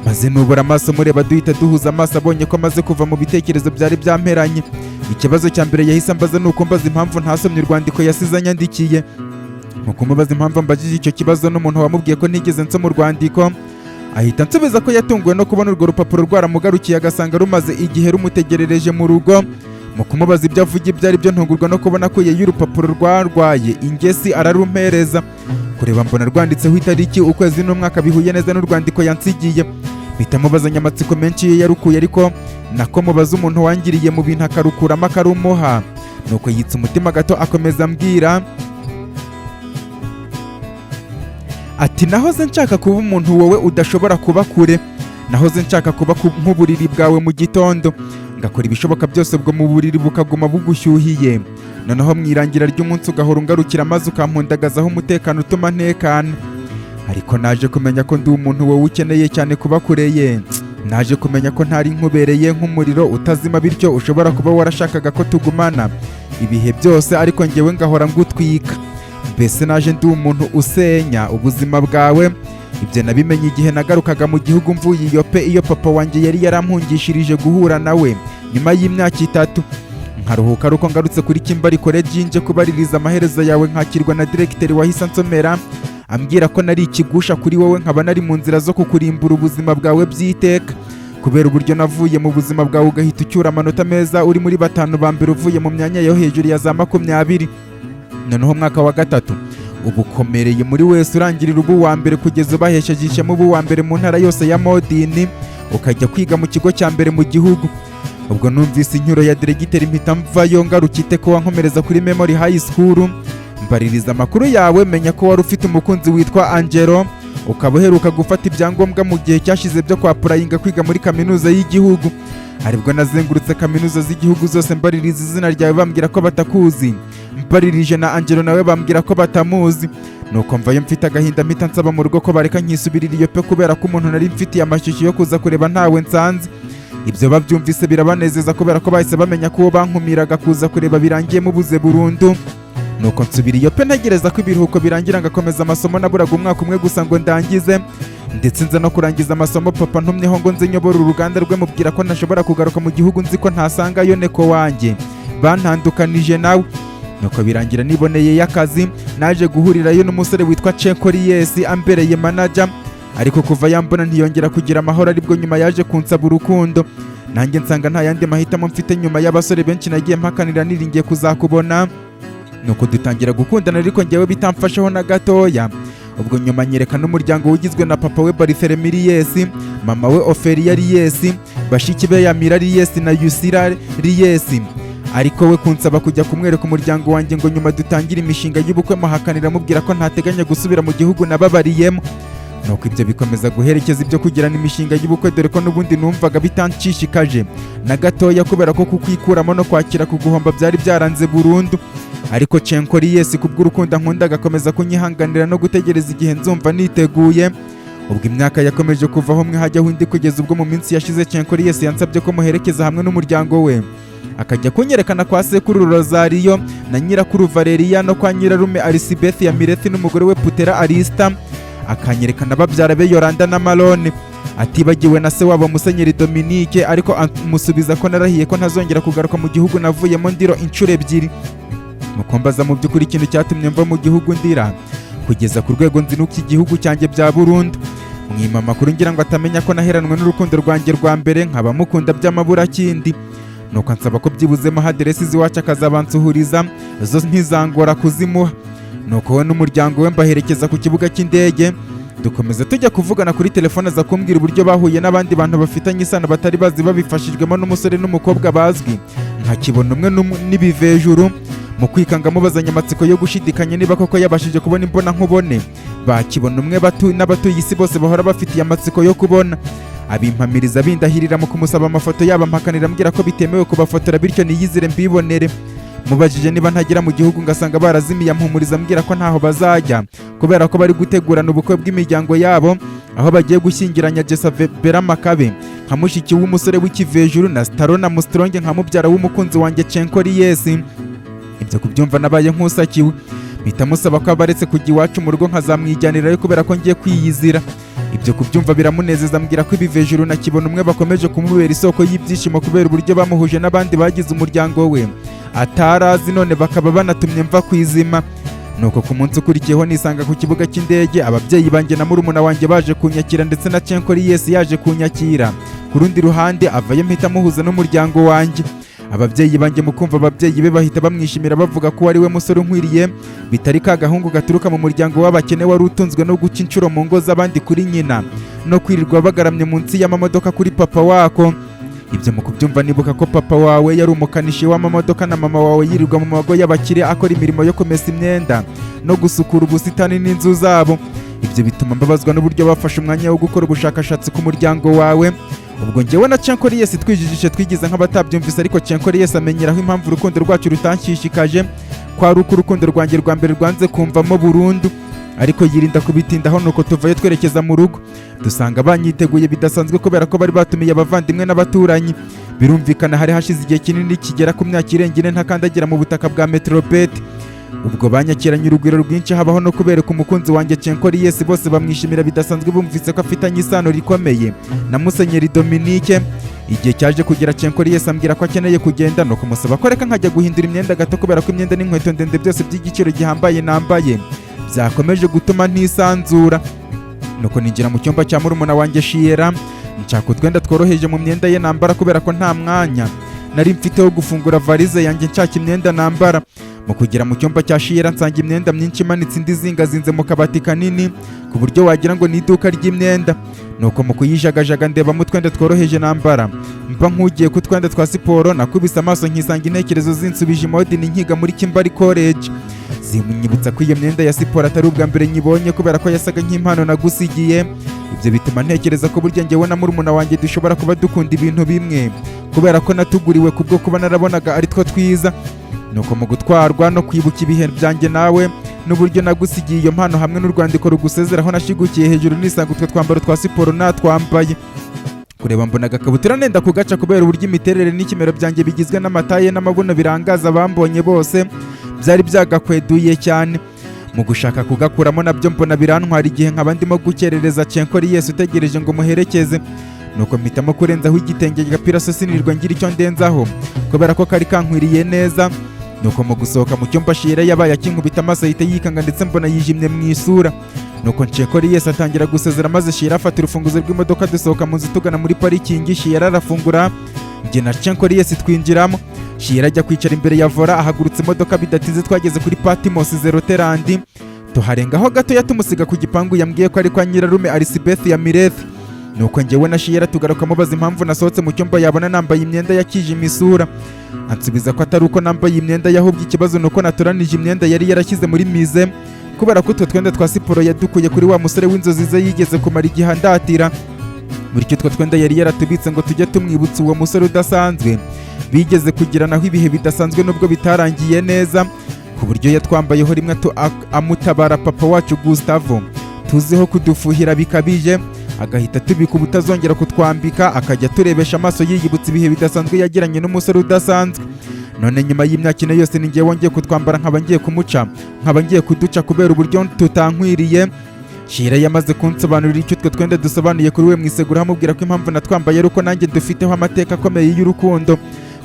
maze nubura amaso mureba, duhita duhuza amaso. Abonye ko amaze kuva mu bitekerezo byari byamperanye, ikibazo cya mbere yahise ambaza ni uko mbaza impamvu ntasomye urwandiko yasize anyandikiye. Mu kumubaza impamvu ambajije icyo kibazo n'umuntu wamubwiye ko ntigeze nsoma urwandiko, ahita ansubiza ko yatunguwe no kubona urwo rupapuro rwaramugarukiye, agasanga rumaze igihe rumutegerereje mu rugo. Mu kumubaza ibyo avuga ibyo ari byo, ntungurwa no kubona akuyeyo urupapuro rwarwaye ingesi ararumpereza. Kureba mbona rwanditseho itariki, ukwezi n'umwaka bihuye neza n'urwandiko yansigiye. Mpita mubazanya amatsiko menshi ye yarukuye, ariko nako mubaza umuntu wangiriye mu bintu akarukuramo akarumuha. Nuko yitsa umutima gato, akomeza ambwira ati: "Nahoze nshaka kuba umuntu wowe udashobora kuba kure, nahoze nshaka kuba nk'uburiri bwawe mu gitondo, ngakora ibishoboka byose ubwo mu buriri bukaguma bugushyuhiye, noneho mu irangira ry'umunsi ugahora ungarukira maze ukampundagazaho umutekano utuma ntekana. Ariko naje kumenya ko ndi umuntu wowe ukeneye cyane kuba kure ye." Naje kumenya ko ntari nkubereye nk'umuriro utazima, bityo ushobora kuba warashakaga ko tugumana ibihe byose, ariko ngewe ngahora ngutwika. Mbese naje ndi umuntu usenya ubuzima bwawe. Ibyo nabimenye igihe nagarukaga mu gihugu mvuye iyo pe iyo papa wanjye yari yarampungishirije guhura nawe nyuma y'imyaka 3, nkaruhuka ari uko ngarutse kuri Kimberly College nje kubaririza amaherezo yawe, nkakirwa na diregiteri wahise ansomera ambwira ko nari ikigusha kuri wowe, nkaba nari mu nzira zo kukurimbura ubuzima bwawe by'iteka, kubera uburyo navuye mu buzima bwawe ugahita ucyura amanota meza, uri muri 5 ba mbere uvuye mu myanya yo hejuru ya za 20. Noneho umwaka wa gatatu ubukomereye muri wese, urangirira ubu wa mbere kugeza ubahesheje ishema, ubu wa mbere mu ntara yose ya Modini, ukajya kwiga mu kigo cya mbere mu gihugu. Ubwo numvise incyuro ya diregiteri, mpita mvayo ngarukite ko wankomereza kuri Memory High School, mbaririza amakuru yawe, menya ko wari ufite umukunzi witwa Angelo, ukaba uheruka gufata ibyangombwa mu gihe cyashize byo kwa applyinga kwiga muri kaminuza y'igihugu. Aribwo nazengurutse kaminuza z'igihugu zose mbaririza izina ryawe, bambwira ko batakuzi. Mbaririje na Angelo nawe bambwira ko batamuzi. Nuko mvayo mfite agahinda, mpita nsaba mu rugo ko bareka nkisubirira iyo pe, kubera ko umuntu nari mfitiye amashyushyu yo kuza kureba ntawe nsanze. Ibyo babyumvise birabanezeza, kubera ko bahise bamenya ko uwo bankumiraga kuza kureba birangiye mubuze burundu. Nuko nsubira iyo pe, ntegereza ko ibiruhuko birangira ngakomeza amasomo. Naburaga umwaka umwe gusa ngo ndangize, ndetse nza no kurangiza amasomo. Papa ntumyeho ngo nze nyobore uruganda rwe, mubwira ko ntashobora kugaruka mu gihugu nzi ko ntasangayo neko wanjye bantandukanije nawe. Nuko birangira niboneye y'akazi. Naje guhurirayo n'umusore witwa Chenkoriyesi ambereye manager, ariko kuva yambona ntiyongera kugira amahoro. Aribwo nyuma yaje kunsaba urukundo, nanjye nsanga nta yandi mahitamo mfite nyuma y'abasore benshi nagiye mpakanira niringiye kuzakubona. Nuko dutangira gukundana, ariko njyewe bitamfasheho na gatoya. Ubwo nyuma nyereka n'umuryango ugizwe na papa we Barthelemy Riyesi, mama we Ofelia Riyesi, bashiki be Yamira Riyesi na Yusira Riyesi. Ariko we kunsaba kujya kumwereka umuryango wanjye ngo nyuma dutangire imishinga y'ubukwe, muhakanira amubwira ko ntateganya gusubira mu gihugu nababariyemo. Nuko ibyo bikomeza guherekeza ibyo kugirana imishinga y'ubukwe, dore ko n'ubundi numvaga bitanshishikaje na gatoya, kubera ko kukwikuramo no kwakira kuguhomba byari byaranze burundu. Ariko Chenkoriyesi kubw'urukundo nkunda agakomeza kunyihanganira no gutegereza igihe nzumva niteguye. Ubwo imyaka yakomeje kuvaho umwe hajyaho undi, kugeza ubwo mu minsi yashize Chenkoriyesi yansabye ko muherekeza hamwe n'umuryango we, akajya kunyerekana kwa sekuru Rosario na nyirakuru Valeria no kwa nyirarume Arisibeth ya Mirethi n'umugore we Putera Arista, akanyerekana babyara be Yolanda na Malone, atibagiwe na se wabo Musenyeri Dominique. Ariko amusubiza ko narahiye ko ntazongera kugaruka mu gihugu navuyemo ndiro inshuro ebyiri. Mukombaza mu by'ukuri ikintu cyatumye mva mu gihugu ndira kugeza ku rwego nzinuka igihugu cyanjye bya burundu, mwima amakuru ngira ngo atamenya ko naheranwe n'urukundo rwanjye rwa mbere, nkaba mukunda by'amaburakindi. Nuko ansaba ko byibuzemo aderesi z'iwacu akazabansuhuriza, zo ntizangora kuzimuha. Nuko we n'umuryango we mbaherekeza ku kibuga cy'indege, dukomeza tujya kuvugana kuri telefone, aza kumbwira uburyo bahuye n'abandi bantu bafitanye isano batari bazi, babifashijwemo n'umusore n'umukobwa bazwi nkakibona umwe n'ibivejuru. Mu kwikanga mubazanya amatsiko yo gushidikanya niba koko yabashije kubona imbona nkubone bakibona umwe n'abatuye isi bose bahora bafitiye amatsiko yo kubona. Abimpamiriza bindahirira. Mu kumusaba amafoto yabo ampakanira, ambwira ko bitemewe kubafotora, bityo niyizire mbibonere. Mubajije niba ntagera mu gihugu ngasanga barazimiye, ampumuriza ambwira ko ntaho bazajya, kubera ko bari gutegurana ubukwe bw'imiryango yabo, aho bagiye gushyingiranya Jesabera Makabe nka mushiki w'umusore w'ikivejuru na Starona Mustronge nka mubyara w'umukunzi wanjye Chenkoriyesi. Ibyo kubyumva nabaye nk'usakiwe, mpita musaba ko abaretse kujya iwacu mu rugo nkazamwijyanirayo, kubera ko ngiye kwiyizira. Ibyo kubyumva biramunezeza, ambwira ko ibivejuru na kibona umwe bakomeje kumubera isoko y'ibyishimo, kubera uburyo bamuhuje n'abandi bagize umuryango we atarazi, none bakaba banatumye mva ku izima. Nuko ku munsi ukurikiyeho nisanga ku kibuga cy'indege, ababyeyi banjye na murumuna wanjye baje kunyakira, ndetse na Chenkoriyesi yaje kunyakira ku rundi ruhande. Avayo mpita muhuza n'umuryango wanjye. Ababyeyi banjye mu kumva ababyeyi be bahita bamwishimira, bavuga ko ari we musore unkwiriye, bitari ka gahungu gaturuka mu muryango w'abakene wari utunzwe no guca inshuro mu ngo z'abandi kuri nyina, no kwirirwa bagaramye munsi y'amamodoka kuri papa wako. Ibyo mu kubyumva nibuka ko papa wawe yari umukanishi w'amamodoka na mama wawe yirirwa mu mago y'abakire akora imirimo yo kumesa imyenda no gusukura ubusitani n'inzu zabo. Ibyo bituma mbabazwa n'uburyo bafashe umwanya wo gukora ubushakashatsi ku muryango wawe. Ubwo njyewe na Chenkoriyesi twijijishe, twigize nk'abatabyumvise, ariko Chenkoriyesi amenyeraho impamvu urukundo rwacu rutanshishikaje, ko ari uko urukundo rwanjye rwa mbere rwanze kumvamo burundu. Ariko yirinda kubitindaho. Nuko tuvayo twerekeza mu rugo, dusanga banyiteguye bidasanzwe kubera ko bari batumiye abavandimwe n'abaturanyi. Birumvikana, hari hashize igihe kinini kigera ku myaka irenga 4 ntakandagira mu butaka bwa Metrobet. Ubwo banyakiranye urugwiro rwinshi, habaho no kubereka umukunzi wanjye Chenkoriyesi. Bose bamwishimira bidasanzwe, bumvise ko afitanye isano rikomeye na Musenyeri Dominique. Igihe cyaje kugera, Chenkoriyesi ambwira ko akeneye kugenda, nuko musaba ko reka nkajya guhindura imyenda gato, kubera ko imyenda n'inkweto ndende byose by'igiciro gihambaye nambaye byakomeje gutuma ntisanzura. Nuko ninjira mu cyumba cya murumuna wanjye Shiyera, nshaka utwenda tworoheje mu myenda ye nambara, kubera ko nta mwanya nari mfite wo gufungura varize yanjye nshaka imyenda nambara. Mu kugera mu cyumba cya Shiyera, nsanga imyenda myinshi imanitse, indi izingazinze mu kabati kanini, ku buryo wagira ngo ni iduka ry'imyenda. Nuko mu kuyijagajaga ndebamo utwenda tworoheje nambara, mba nk'ugiye ku twenda twa siporo, nakubise amaso nkisanga intekerezo zinsubije imodini nkiga muri Kimbari College, zinyibutsa ko iyo myenda ya siporo atari ubwa mbere nyibonye, kubera ko yasaga nk'impano nagusigiye. Ibyo bituma ntekereza ko burya njyewe na murumuna wanjye dushobora kuba dukunda ibintu bimwe, kubera ko natuguriwe kubwo kuba narabonaga ari two twiza. Nuko mu gutwarwa no kwibuka ibihe byanjye nawe n'uburyo nagusigiye iyo mpano hamwe n'urwandiko rugusezeraho, nashigukiye hejuru nisanga utwo twambaro twa siporo natwambaye. Kureba mbona agakabutura nenda kugaca, kubera uburyo imiterere n'ikimero byanjye bigizwe n'amataye n'amabuno birangaza abambonye bose, byari byagakweduye cyane. Mu gushaka kugakuramo nabyo mbona birantwara igihe, nkaba ndimo gukerereza Cenkori Yesu utegereje ngo muherekeze. Nuko mpitamo kurenzaho igitenge, agapira so sinirwa ngira icyo ndenzaho, kubera ko kari kankwiriye neza. Nuko mu gusohoka mu cyumba, Shira yabaye akinkubita amaso, ahita yikanga, ndetse mbona yijimye mu isura. Nuko Nshekori Yesu atangira gusezera, maze Shira afata urufunguzo rw'imodoka, dusohoka mu nzu tugana muri parikingi. Shira arafungura, njye na Cenkori Yesu twinjiramo. Shira ajya kwicara imbere ya volant, ahagurutsa imodoka. Bidatinze twageze kuri Patmos Zeroterandi, tuharengaho gatoya, tumusiga ku gipangu yambwiye ko ari kwa nyirarume Arisibeth ya Mireth. Nuko njyewe na Shira tugaruka, mubaza impamvu nasohotse mu cyumba yabona nambaye imyenda yakijima isura. Ansubiza ko atari uko nambaye imyenda, yahubwo ikibazo ni uko natoranije imyenda yari yarashyize muri musée, kubera ko utwo twenda twa siporo yadukuye kuri wa musore w'inzozi ze yigeze kumara igihe andatira. Bityo utwo twenda yari yaratubitse ngo tujye tumwibutsa uwo musore udasanzwe bigeze kugiranaho ibihe bidasanzwe, nubwo bitarangiye neza, ku buryo yatwambayeho rimwe amutabara papa wacu Gustavo, tuziho kudufuhira bikabije, agahita tubika ubutazongera kutwambika, akajya turebesha amaso yiyibutsa ibihe bidasanzwe yagiranye n'umusore udasanzwe. None nyuma y'imyaka 4 yose, ni njyewe wongeye kutwambara, nkaba ngiye kumuca, nkaba ngiye kuduca kubera uburyo tutankwiriye. Shira yamaze kunsobanurira icyo utwo twenda dusobanuye kuri we, mwisegura amubwira ko impamvu natwambaye ari uko nanjye dufiteho amateka akomeye y'urukundo,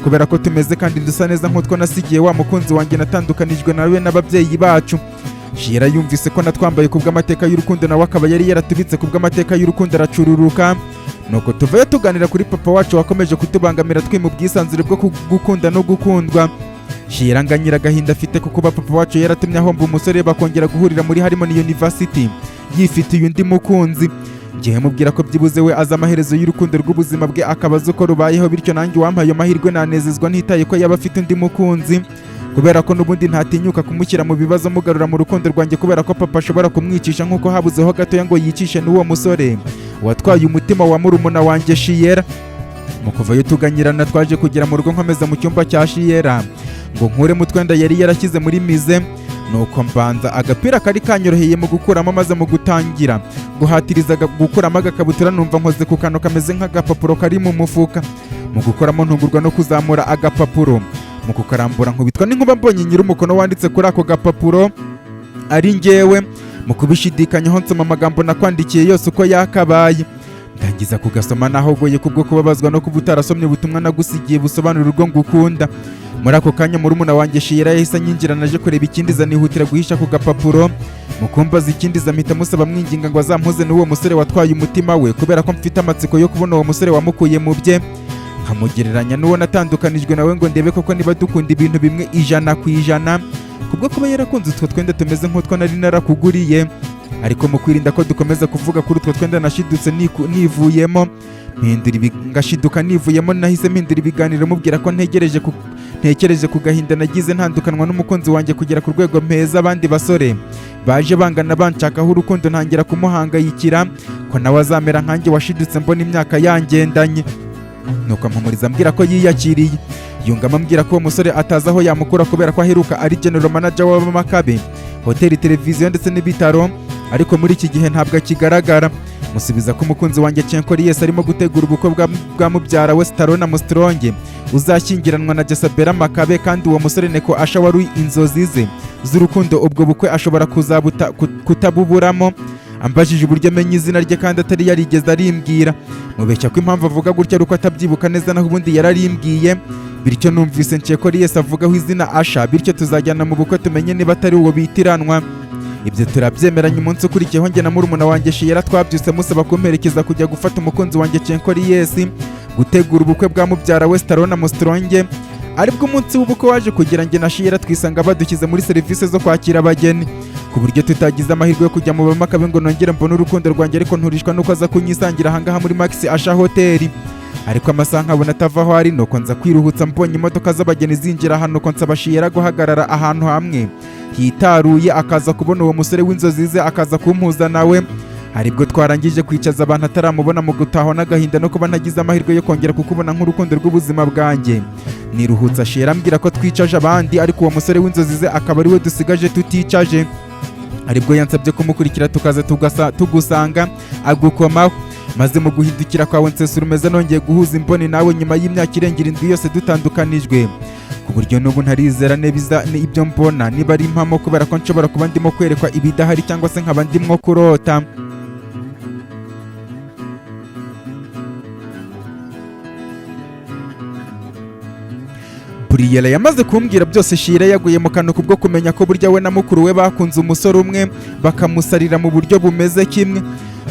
kubera ko tumeze kandi dusa neza nk'utwo nasigiye wa mukunzi wanjye natandukanijwe nawe n'ababyeyi bacu. Shira yumvise ko natwambaye kubw'amateka y'urukundo, nawe akaba yari yaratubitse kubw'amateka y'urukundo, aracururuka. Nuko tuvayo tuganira kuri papa wacu wakomeje kutubangamira, twima ubwisanzure bwo gukunda no gukundwa. Shira nganyira agahinda afite kuko kuba papa wacu yaratumye ahomba umusore, bakongera guhurira muri Harmony University yifitiye undi mukunzi. Ngiye mubwira ko byibuze we azi amaherezo y'urukundo rw'ubuzima bwe, akaba azi uko rubayeho, bityo nanjye uwampaye ayo mahirwe nanezezwa, ntitaye ko yaba afite undi mukunzi, kubera ko n'ubundi ntatinyuka kumushyira mu bibazo mugarura mu rukundo rwanjye, kubera ko papa ashobora kumwicisha nk'uko habuzeho gatoya ngo yicishe n'uwo musore watwaye umutima wa murumuna wanjye Shiyera. Mu kuvayo tuganyirana, twaje kugera mu rugo, nkomeza mu cyumba cya Shiyera ngo nkuremo utwenda yari yarashyize muri musée. Nuko mbanza agapira kari kanyoroheye mu gukuramo, maze mu gutangira guhatiriza gukuramo agakabutura, numva nkoze ku kantu kameze nk'agapapuro kari mu mufuka. Mu gukoramo ntungurwa no kuzamura agapapuro, mu kukarambura nkubitwa n'inkuba mbonye nyir'umukono wanditse kuri ako gapapuro ari njyewe. Mu kubishidikanyaho, nsoma amagambo nakwandikiye yose uko yakabaye, ndangiza kugasoma nahogoye kubwo kubabazwa no kuba utarasomye ubutumwa nagusigiye busobanura urwo ngukunda. Muri ako kanya murumuna wanjye Shira yahise anyinjira, naje kureba ikindiza, nihutira guhisha ku gapapuro. Mu kumbaza ikindiza, mpita musaba mwinginga ngo azampuze n'uwo musore watwaye umutima we, kubera ko mfite amatsiko yo kubona uwo musore wamukuye mu bye, nkamugereranya n'uwo natandukanijwe nawe, ngo ndebe koko niba dukunda ibintu bimwe 100%, kubwo kuba yarakunze utwo twenda tumeze nk'utwo nari narakuguriye. Ariko mu kwirinda ko dukomeza kuvuga kuri utwo twenda, nashidutse nivuyemo mpindura ngashiduka nivuyemo. Nahise mpindura ibiganiro, mubwira ko ntekereje ku gahinda nagize ntandukanwa n'umukunzi wanjye, kugera ku rwego mpeza abandi basore baje bangana banshakaho urukundo, ntangira kumuhangayikira ko nawe azamera nkanjye washidutse mbona imyaka yangendanye. Nuko ampumuriza ambwira ko yiyakiriye, yungamo ambwira ko uwo musore atazi aho yamukura, kubera ko aheruka ari general manager w'Amakabe hoteli, televiziyo ndetse n'ibitaro. Ariko muri iki gihe ntabwo akigaragara. Musubiza ko umukunzi wanjye Chenko Reyes arimo gutegura ubukwe bwa mubyara we Starona Mustronge uzashyingiranwa na Jesabela Makabe, kandi uwo musore Neko Asha wari inzozi ze z'urukundo, ubwo bukwe ashobora kuzabuta kutabuburamo. Ambajije uburyo amenya izina rye kandi atari yarigeze arimbwira, mubeshya ko impamvu avuga gutya ari uko atabyibuka neza, naho ubundi yararimbwiye. Bityo numvise Nsheko Reyes avugaho izina Asha, bityo tuzajyana mu bukwe tumenye niba atari uwo bitiranwa. Ibyo turabyemeranya. Umunsi ukurikiyeho, njye na murumuna wanjye Shiyera twabyutse musaba kumperekeza kujya gufata umukunzi wanjye Chenko Reyes gutegura ubukwe bwa mubyara we Starona Mustronge. Aribwo umunsi w'ubukwe waje kugira, njye na Shiyera twisanga badushyize muri serivisi zo kwakira abageni, ku buryo tutagize amahirwe yo kujya mu bamakabe ngo nongere mbone urukundo rwanjye, ariko nturishwa nuko aza kunyisangira ahangaha muri Max Asha Hotel. Ariko amasaha nkabona atava aho ari, nuko nza kwiruhutsa mbonye imodoka z'abageni zinjira ahantu, nuko nsaba Shiyera guhagarara ahantu hamwe hitaruye, akaza kubona uwo musore w'inzozi ze, akaza kumpuza nawe. Aribwo twarangije kwicaza abantu ataramubona, mu gutahwa n'agahinda no kuba ntagize amahirwe yo kongera kukubona nk'urukundo rw'ubuzima bwanjye. Niruhutsa Shiyera ambwira ko twicaje abandi, ariko uwo musore w'inzozi ze akaba ari we dusigaje tuticaje. Aribwo yansabye kumukurikira tukaza tugusanga agukomaho, maze mu guhindukira kwawe nsesura umeze nongeye guhuza imboni nawe nyuma y'imyaka irenga 7 yose dutandukanijwe, ku buryo n'ubu ntarizera neza ibyo mbona niba ari impamo, kubera ko nshobora kuba ndimo kwerekwa ibidahari cyangwa se nkaba ndimo kurota. Buriyela yamaze kumbwira byose. Shira yaguye mu kantu kubwo kumenya ko burya we na mukuru we bakunze umusore umwe, bakamusarira mu buryo bumeze kimwe.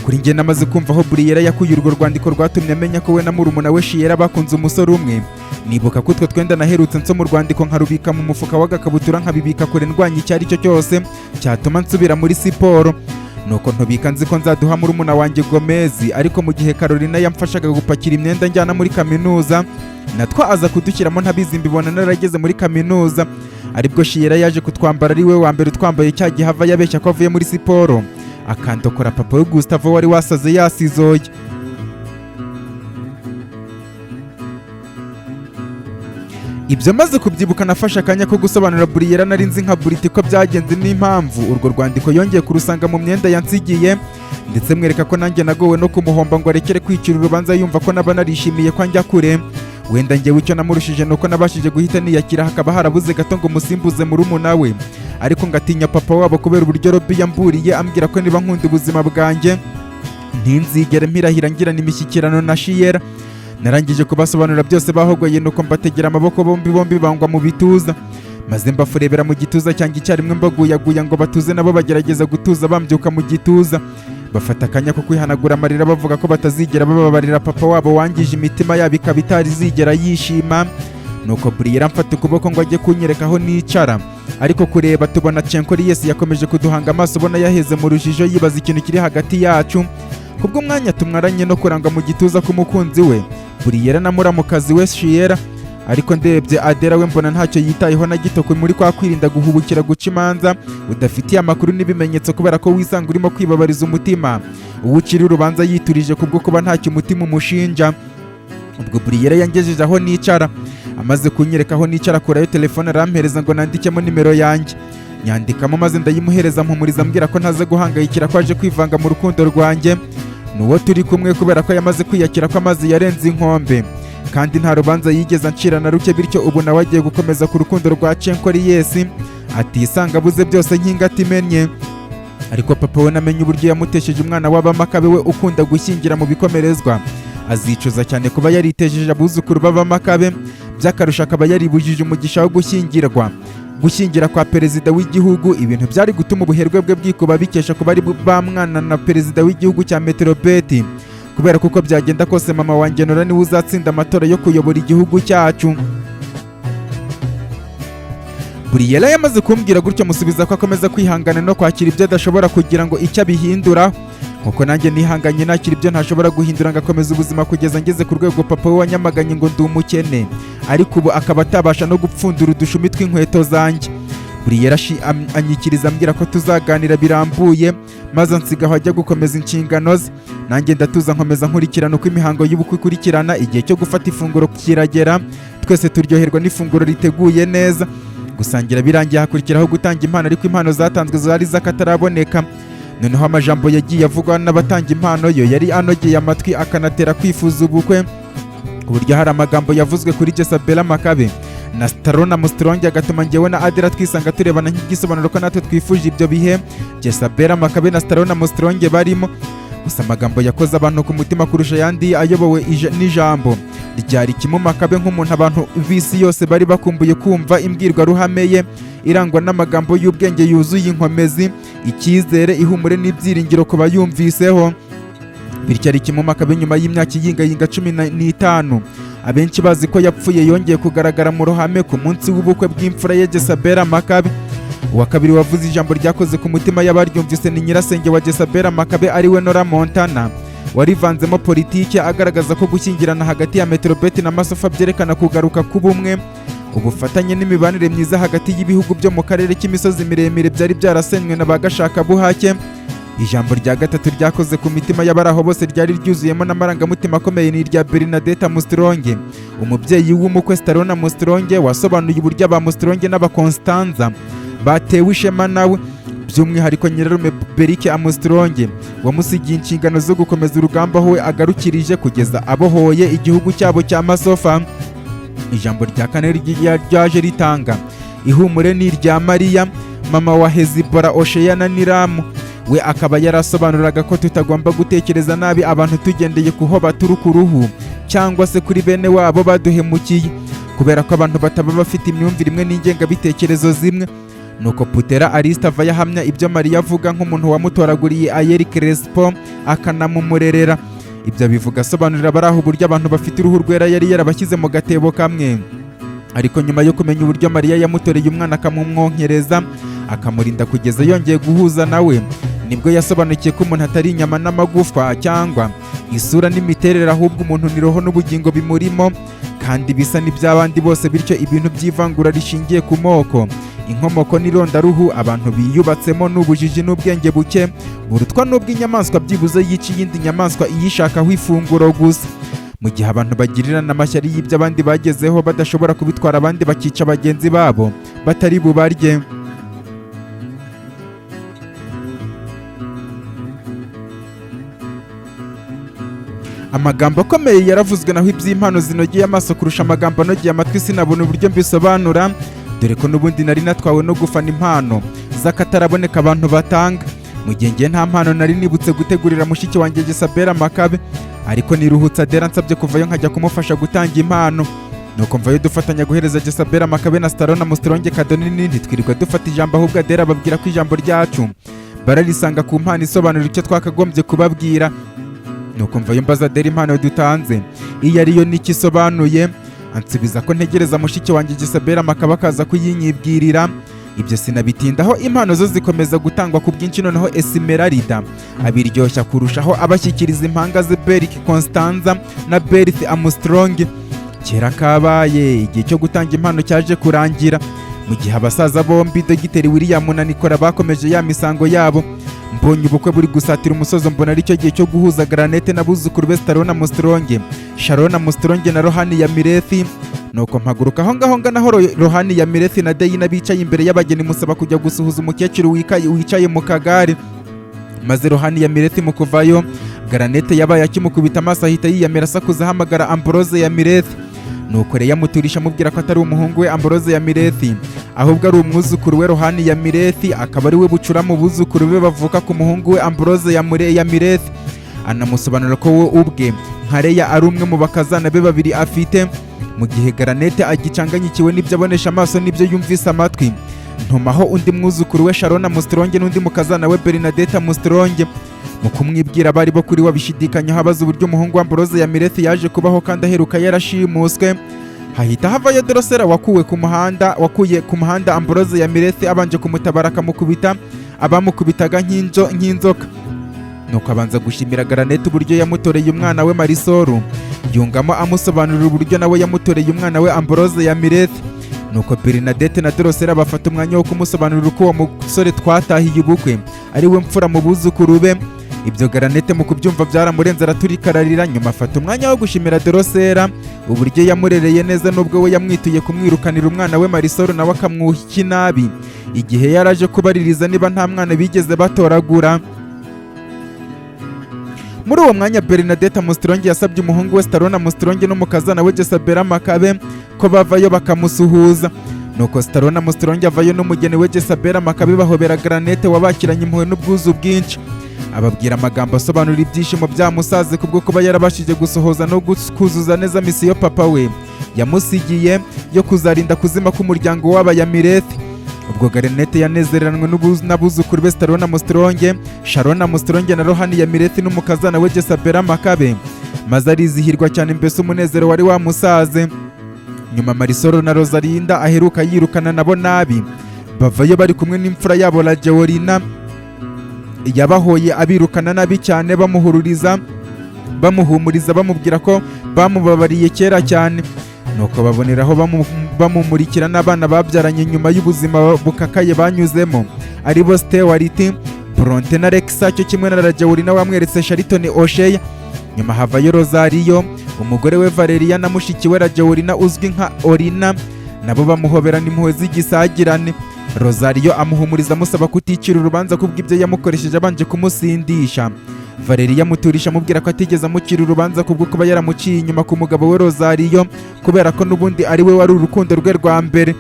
Kuri njye namaze kumva aho Buriyela yakuye urwo rwandiko rwatumye amenya ko we na murumuna we Shiyera bakunze umusore umwe. Nibuka ko utwo twenda naherutse nsoma urwandiko nkarubika mu mufuka w'agakabutura, nkabibika kure ndwanya icyo ari cyo cyose cyatuma nsubira muri siporo. Nuko ntubika nzi ko nzaduha murumuna wanjye Gomezi. Ariko mu gihe Carolina yamfashaga gupakira imyenda njyana muri kaminuza, natwo aza kudushyiramo ntabizi, mbibona narageze muri kaminuza. Aribwo Shiyera yaje kutwambara, ari we wa mbere utwambaye cya gihe ava yabeshya ko avuye muri siporo, akandokora papa we Gustavo wari wasaze yasizoye. Ibyo maze kubyibuka, nafashe akanya ko gusobanura Buriyera nari nzi nka Buriti ko byagenze n'impamvu urwo rwandiko yongeye kurusanga mu myenda yansigiye, ndetse mwereka ko nanjye nagowe no kumuhomba ngo arekere kwicira urubanza yumva ko naba narishimiye ko njya kure. Wenda njyewe icyo namurushije nuko nabashije guhita niyakira, hakaba harabuze gato ngo musimbuze murumuna we, ariko ngatinya papa wabo kubera uburyo Robi yamburiye ambwira ko niba nkunda ubuzima bwanjye ntinzigere mpirahira ngirana imishyikirano na Shiyera. Narangije kubasobanurira byose bahogoye, nuko mbategera amaboko bombi bombi bangwa mu bituza, maze mbafurebera mu gituza cyanjye icyarimwe, mbaguyaguya ngo batuze, nabo bagerageza gutuza bambyuka mu gituza, bafata akanya ko kwihanagura amarira, bavuga ko batazigera bababarira papa wabo wangije imitima yabo ikaba itarizigera yishima. Nuko Buriyera mfata ukuboko ngo ajye kunyereka aho nicara, ariko kureba tubona Chenko Reyes yakomeje kuduhanga amaso, ubona yaheze mu rujijo yibaza ikintu kiri hagati yacu. Kubw'umwanya tumwaranye no kurangwa mu gituza k'umukunzi we Buriyera na muramukazi we Shiyera, ariko ndebye Adela we mbona ntacyo yitayeho na gito muri kwa kwirinda guhubukira guca imanza udafitiye amakuru n'ibimenyetso, kubera ko wisanga urimo kwibabariza umutima uwo ucira urubanza yiturije kubwo kuba ntacyo umutima umushinja. Ubwo Buriyera yangejeje aho nicara. Amaze kunyereka aho nicara, akurayo telefone arampereza ngo nandikemo nimero yanjye. Nyandikamo maze ndayimuhereza, mpumuriza ambwira ko ntaza guhangayikira ko aje kwivanga mu rukundo rwanjye n'uwo turi kumwe, kubera ko yamaze kwiyakira ko amazi yarenze inkombe kandi nta rubanza yigeze ancira na ruke. Bityo ubu nawe agiye gukomeza ku rukundo rwa Chenko Reyes atisanga abuze byose nk'ingata imennye. Ariko papa we namenye uburyo yamutesheje umwana w'abamakabe we ukunda gushyingira mu bikomerezwa, azicuza cyane kuba yaritejeje abuzukuru b'abamakabe, by'akarusho akaba yaribujije umugisha wo gushyingira kwa perezida w'igihugu, ibintu byari gutuma ubuherwe bwe bwikuba bikesha kuba ari bamwana na perezida w'igihugu cya Metrobeti, kubera kuko byagenda kose mama wanjye Nora niwe uzatsinda amatora yo kuyobora igihugu cyacu. Buriyela yamaze kumbwira gutyo, musubiza ko akomeza kwihangana no kwakira ibyo adashobora kugira ngo icyo abihindura, nkuko nanjye nihanganye nakira ibyo ntashobora guhindura, ngakomeza ubuzima kugeza ngeze ku rwego papa we wanyamaganye ngo ndi umukene, ariko ubu akaba atabasha no gupfundura udushumi tw'inkweto zanjye. Buriyela anyikiriza ambwira ko tuzaganira birambuye, maze ansiga aho ajya gukomeza inshingano ze. Nanjye ndatuza nkomeza nkurikirana uko imihango y'ubukwe ikurikirana. Igihe cyo gufata ifunguro kiragera, twese turyoherwa n'ifunguro riteguye neza. Gusangira birangiye, hakurikiraho gutanga impano, ariko impano zatanzwe zari z'akataraboneka. Noneho amajambo yagiye avugwa n'abatanga impano yo yari anogeye amatwi, akanatera kwifuza ubukwe, ku buryo hari amagambo yavuzwe kuri Jesabela Makabe na Starona Armstrong agatuma njyewe na Adela twisanga turebana nk'igisobanuro ko natwe twifuje ibyo bihe Jesabela Makabe na Starona Armstrong barimo. Gusa amagambo yakoze abantu ku mutima kurusha ayandi ayobowe n'ijambo ryari Kimu Makabe, nk'umuntu abantu b'isi yose bari bakumbuye kumva imbwirwaruhame ye irangwa n'amagambo y'ubwenge yuzuye inkomezi, icyizere, ihumure n'ibyiringiro ku bayumviseho. Bityo ari Kimu Makabe, nyuma y'imyaka iyingayinga 15 abenshi bazi ko yapfuye, yongeye kugaragara mu ruhame ku munsi w'ubukwe bw'imfura ye Jesabela Makabe. Uwa kabiri wavuze ijambo ryakoze ku mutima y'abaryumvise ni nyirasenge wa Jesabela Makabe, ariwe Nora Montana, warivanzemo politiki, agaragaza ko gushyingirana hagati ya Metrobet na Masofa byerekana kugaruka k'ubumwe, ubufatanye n'imibanire myiza hagati y'ibihugu byo mu karere k'imisozi miremire byari byarasenywe na ba gashakabuhake. Ijambo rya gatatu ryakoze ku mitima y'abari aho bose, ryari ryuzuyemo n'amarangamutima akomeye, ni irya Bernadette Armstrong, umubyeyi w'umukwe Starona Armstrong, wasobanuye uburyo aba Armstrong n'aba Constanza batewe ishema nawe, by'umwihariko nyirarume Berike Armstrong, wamusigiye inshingano zo gukomeza urugamba aho we agarukirije kugeza abohoye igihugu cyabo cya Masofa. Ijambo rya kane ryaje ritanga ihumure ni irya Mariya, mama wa Hezibora, Osheya na Niramu, we akaba yarasobanuraga ko tutagomba gutekereza nabi abantu tugendeye ku ho baturuka, uruhu cyangwa se kuri bene wabo baduhemukiye, kubera ko abantu bataba bafite imyumvire imwe n'ingengabitekerezo zimwe. Nuko Putera Arista ava yahamya ibyo Mariya avuga nk'umuntu wamutoraguriye Ayeri Crespo akanamumurerera. Ibyo bivuga asobanurira abari aho uburyo abantu bafite uruhu rwera yari yarabashyize mu gatebo kamwe, ariko nyuma yo kumenya uburyo Mariya yamutoreye umwana, akamumwonkereza, akamurinda kugeza yongeye guhuza nawe, nibwo yasobanukiye ko umuntu atari inyama n'amagufwa cyangwa isura n'imiterere, ahubwo umuntu ni roho n'ubugingo bimurimo, kandi bisa n'iby'abandi bose. Bityo ibintu by'ivangura rishingiye ku moko, inkomoko n'irondaruhu abantu biyubatsemo n'ubujiji n'ubwenge buke burutwa n'ubw'inyamaswa byibuze yica iyindi nyamaswa iyishakaho ifunguro gusa. Mu gihe abantu bagirirana amashyari y'ibyo abandi bagezeho, badashobora kubitwara abandi, bakica bagenzi babo batari bubarye. Amagambo akomeye yaravuzwe, naho iby'impano zinogeye amaso kurusha amagambo anogeye amatwi sinabona uburyo mbisobanura, dore ko n'ubundi nari natwawe no gufana impano z'akataraboneka abantu batanga, mu gihe ngiye nta mpano nari nibutse gutegurira mushiki wanjye Gisabera Makabe. Ariko niruhutse Adela nsabye kuvayo nkajya kumufasha gutanga impano. Nuko mvayo dufatanya guhereza Jesabela Makabe na Starona Armstrong kado nini. Ntitwirirwa dufata ijambo, ahubwo Adela ababwira ko ijambo ryacu bararisanga ku mpano isobanura icyo twakagombye kubabwira. Nuko mvayo mbaza Adela impano dutanze iyo ariyo n'icyo isobanuye, ansubiza ko ntegereza mushiki wanjye Gisabela Makabe akaza kuyinyibwirira. Ibyo sinabitindaho, impano zo zikomeza gutangwa ku bwinshi. Noneho Esmeralda abiryoshya kurushaho, abashyikiriza impanga ze Beric Constanza na Berith Armstrong. Kera kabaye, igihe cyo gutanga impano cyaje kurangira mu gihe abasaza bombi Dogiteri William na Nicola bakomeje ya misango yabo. Mbonye ubukwe buri gusatira umusozo, mbona aricyo gihe cyo guhuza Granete n'abuzukuru be Starona Armstrong, Sharon Armstrong na Rohani ya Mirethi. Nuko mpaguruka aho ngaho ngana aho Rohani ya Mirethi na Deyina bicaye imbere y'abageni, musaba kujya gusuhuza umukecuru wicaye mu kagare. Maze Rohani ya Mirethi mu kuvayo, Granete yabaye akimukubita amaso, ahita yiyamira asakuza ahamagara Ambrose ya Mirethi. Nuko Leya amuturisha amubwira ko atari umuhungu we Ambrose ya Mirethi, ahubwo ari umwuzukuru we Rohani ya Mirethi, akaba ari we bucura mu buzukuru be bavuka ku muhungu we Ambrose ya Mirethi. Anamusobanurira ko we ubwe nka Leya ari umwe mu bakazana be babiri afite. Mu gihe Granete agicanganyikiwe n'ibyo abonesha amaso n'ibyo yumvise amatwi, ntumaho undi mwuzukuru we Sharon Armstrong n'undi mukazana we Bernadette Armstrong. Mu kumwibwira, abari bo kuri we abishidikanyaho, abaza uburyo umuhungu wa Ambrose ya Mirethi yaje kubaho kandi aheruka yarashimuswe. Hahita havayo Dorosera wakuwe ku muhanda, wakuye ku muhanda Ambrose ya Mirethi abanje kumutabara, akamukubita abamukubitaga nk'inzoka. Nuko abanza gushimira Granete uburyo yamutoreye umwana we Marisoru, yungamo amusobanurira uburyo nawe yamutoreye umwana we Ambrose ya Mirethi. Nuko Bernadette na Dorosera bafata umwanya wo kumusobanurira uko uwo musore twatahiye ubukwe ari we mfura mu buzukuru be. Ibyo Granete mu kubyumva byaramurenze, araturikararira. Nyuma afata umwanya wo gushimira Dorosera uburyo yamurereye neza, nubwo we yamwituye kumwirukanira umwana we Marisol, nawe akamwuha inabi igihe yaraje kubaririza niba nta mwana bigeze batoragura. Muri uwo mwanya, Bernadette Armstrong yasabye umuhungu we Starone Armstrong n'umukazana we Jesabela Makabe ko bavayo bakamusuhuza. Nuko Starone Armstrong avayo n'umugeni we Jesabela Makabe, bahobera Granete wabakiranye impuhwe n'ubwuzu bwinshi, ababwira amagambo asobanura ibyishimo byamusaze kubwo kuba yarabashije gusohoza no kuzuza neza misiyo papa we yamusigiye yo kuzarinda kuzima k'umuryango w'Abayamirethi. Ubwo Garenete yanezeranwe n'abuzukuru be Starone Armstrong, Sharon Armstrong na Rohani Yamirethi n'umukazana we Jesabela Makabe, maze arizihirwa cyane, mbese umunezero wari wamusaze. Nyuma Marisol na Rosalinda aheruka yirukana nabo nabi bavayo bari kumwe n'imfura yabo Rajeolina yabahoye abirukana nabi cyane, bamuhururiza, bamuhumuriza, bamubwira ko bamubabariye kera cyane. Nuko baboneraho bamumurikira n'abana babyaranye nyuma y'ubuzima bukakaye banyuzemo, aribo Stewart, Bronte na Lexa, cyo kimwe na Rajeolina wamweretse Shariton Osheya. Nyuma havayo Rosario, umugore we Valeria na mushiki we Rajeolina uzwi nka Orina, nabo bamuhoberana impuhwe z'igisagirane. Rosario amuhumuriza amusaba kuticira urubanza kubw'ibyo yamukoresheje abanje kumusindisha. Valeria amuturisha amubwira ko atigeze amucira urubanza kubwo kuba yaramuciye inyuma ku mugabo we Rosario, kubera ko n'ubundi ari we wari urukundo rwe rwa mbere.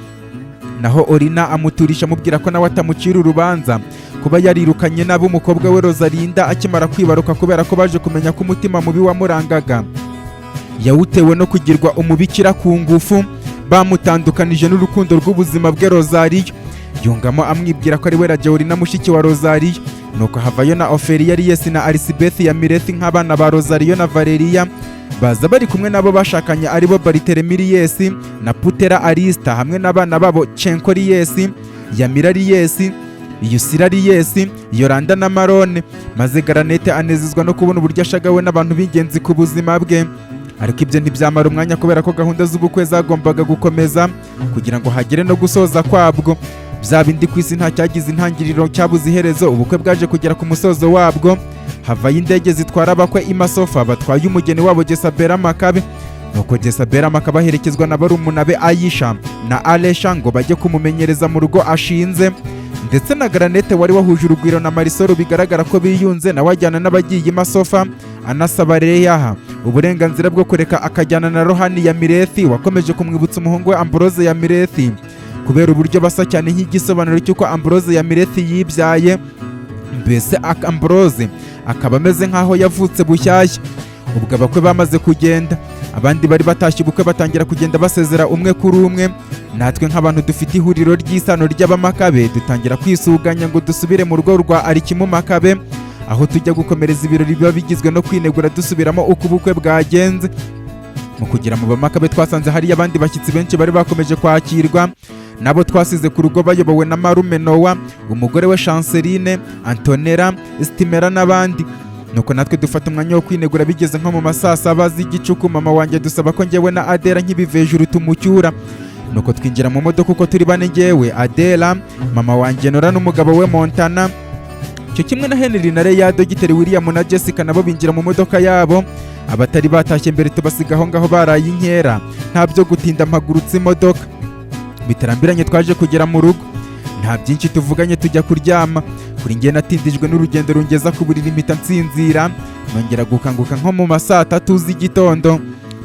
Naho Orina amuturisha amubwira ko nawe atamucira urubanza kuba yarirukanye nabi umukobwa we Rosalinda akimara kwibaruka, kubera ko baje kumenya ko umutima mubi wamurangaga yawutewe no kugirwa umubikira ku ngufu, bamutandukanije n'urukundo rw'ubuzima bwe Rosario. Yungamo amwibwira ko ari we Rajeolina mushiki wa Rosario. Nuko havayo na Ofelia Reyes na Arisibeth ya Mirethi nk'abana ba Rosario na Valeria, baza bari kumwe n'abo bashakanye, aribo Barthelemy Reyes na Putera Arista, hamwe n'abana babo Chenko Reyes, Yamira Reyes, Yusira Reyes, Yolanda na Marone. Maze Garanete anezezwa no kubona uburyo ashagawe n'abantu b'ingenzi ku buzima bwe. Ariko ibyo ntibyamara umwanya, kubera ko gahunda z'ubukwe zagombaga gukomeza kugira ngo hagere no gusoza kwabwo. Bya bindi ku isi nta cyagize intangiriro cyabuze iherezo. Ubukwe bwaje kugera ku musozo wabwo, havayo indege zitwara abakwe imasofa batwaye umugeni wabo Jesabela Makabe. Nuko Jesabela Makabe aherekezwa na barumuna be Ayisha na Alesha ngo bajye kumumenyereza mu rugo ashinze, ndetse na Granete wari wahuje urugwiro na Marisol, bigaragara ko biyunze, nawe ajyana n'abagiye imasofa, anasaba Reyaha uburenganzira bwo kureka akajyana na Rohani ya Mirethi wakomeje kumwibutsa umuhungu we Ambrose ya Mirethi, kubera uburyo basa cyane, nk'igisobanuro cy'uko Ambrose ya Mirethi yibyaye, mbese Ambrose akaba ameze nk'aho yavutse bushyashya. Ubwo abakwe bamaze kugenda, abandi bari batashye ubukwe batangira kugenda basezera umwe kuri umwe. Natwe nk'abantu dufite ihuriro ry'isano ry'Abamakabe dutangira kwisuganya ngo dusubire mu rugo rwa Arikimu Makabe, aho tujya gukomereza ibirori biba bigizwe no kwinegura dusubiramo uko ubukwe bwagenze. Mu kugera mu Bamakabe, twasanze hariyo abandi bashyitsi benshi bari bakomeje kwakirwa nabo twasize ku rugo, bayobowe na Marume Nowa, umugore we Chanceline, Antonella, Stimera n'abandi. Nuko natwe dufata umwanya wo kwinegura. Bigeze nko mu ma saa 7 z'igicuku, mama wanjye dusaba ko njyewe na Adela nk'ibivejuru tumucyura. Nuko twinjira mu modoka uko turi bane: njyewe, Adela, mama wanjye Nora n'umugabo we Montana, cyo kimwe na Henry na Leya, Dogiteri William na Jessica nabo binjira mu modoka yabo. Abatari batashye mbere tubasiga aho ngaho baraye inkera. Nta byo gutinda, mpagurutse imodoka. Bitarambiranye twaje kugera mu rugo, nta byinshi tuvuganye tujya kuryama. Kuri njye natindijwe n'urugendo rungeza ku buriri, mpita nsinzira, nongera gukanguka nko mu ma saa 3 z'igitondo.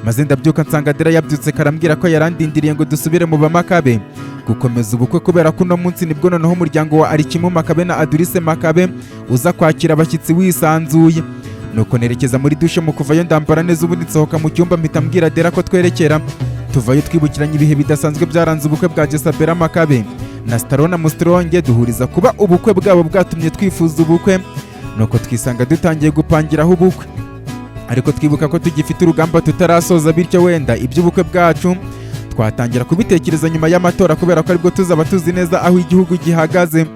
Maze ndabyuka nsanga Adela yabyutse, karambwira ko yarandindiriye ngo dusubire mu Bamakabe gukomeza ubukwe, kubera ko uno munsi nibwo noneho umuryango wa Arikimu Makabe na Adurise Makabe uza kwakira abashyitsi wisanzuye. Nuko nerekeza muri dushe, mu kuvayo ndambara neza, ubundi nsohoka mu cyumba mpita mbwira Adela ko twerekera. Tuvayo twibukiranya ibihe bidasanzwe byaranze ubukwe bwa Jesabela Makabe na Starona Mustronge, duhuriza kuba ubukwe bwabo bwatumye twifuza ubukwe. Nuko twisanga dutangiye gupangiraho ubukwe, ariko twibuka ko tugifite urugamba tutarasoza, bityo wenda iby'ubukwe bwacu twatangira kubitekereza nyuma y'amatora, kubera ko aribwo tuzaba tuzi neza aho igihugu gihagaze.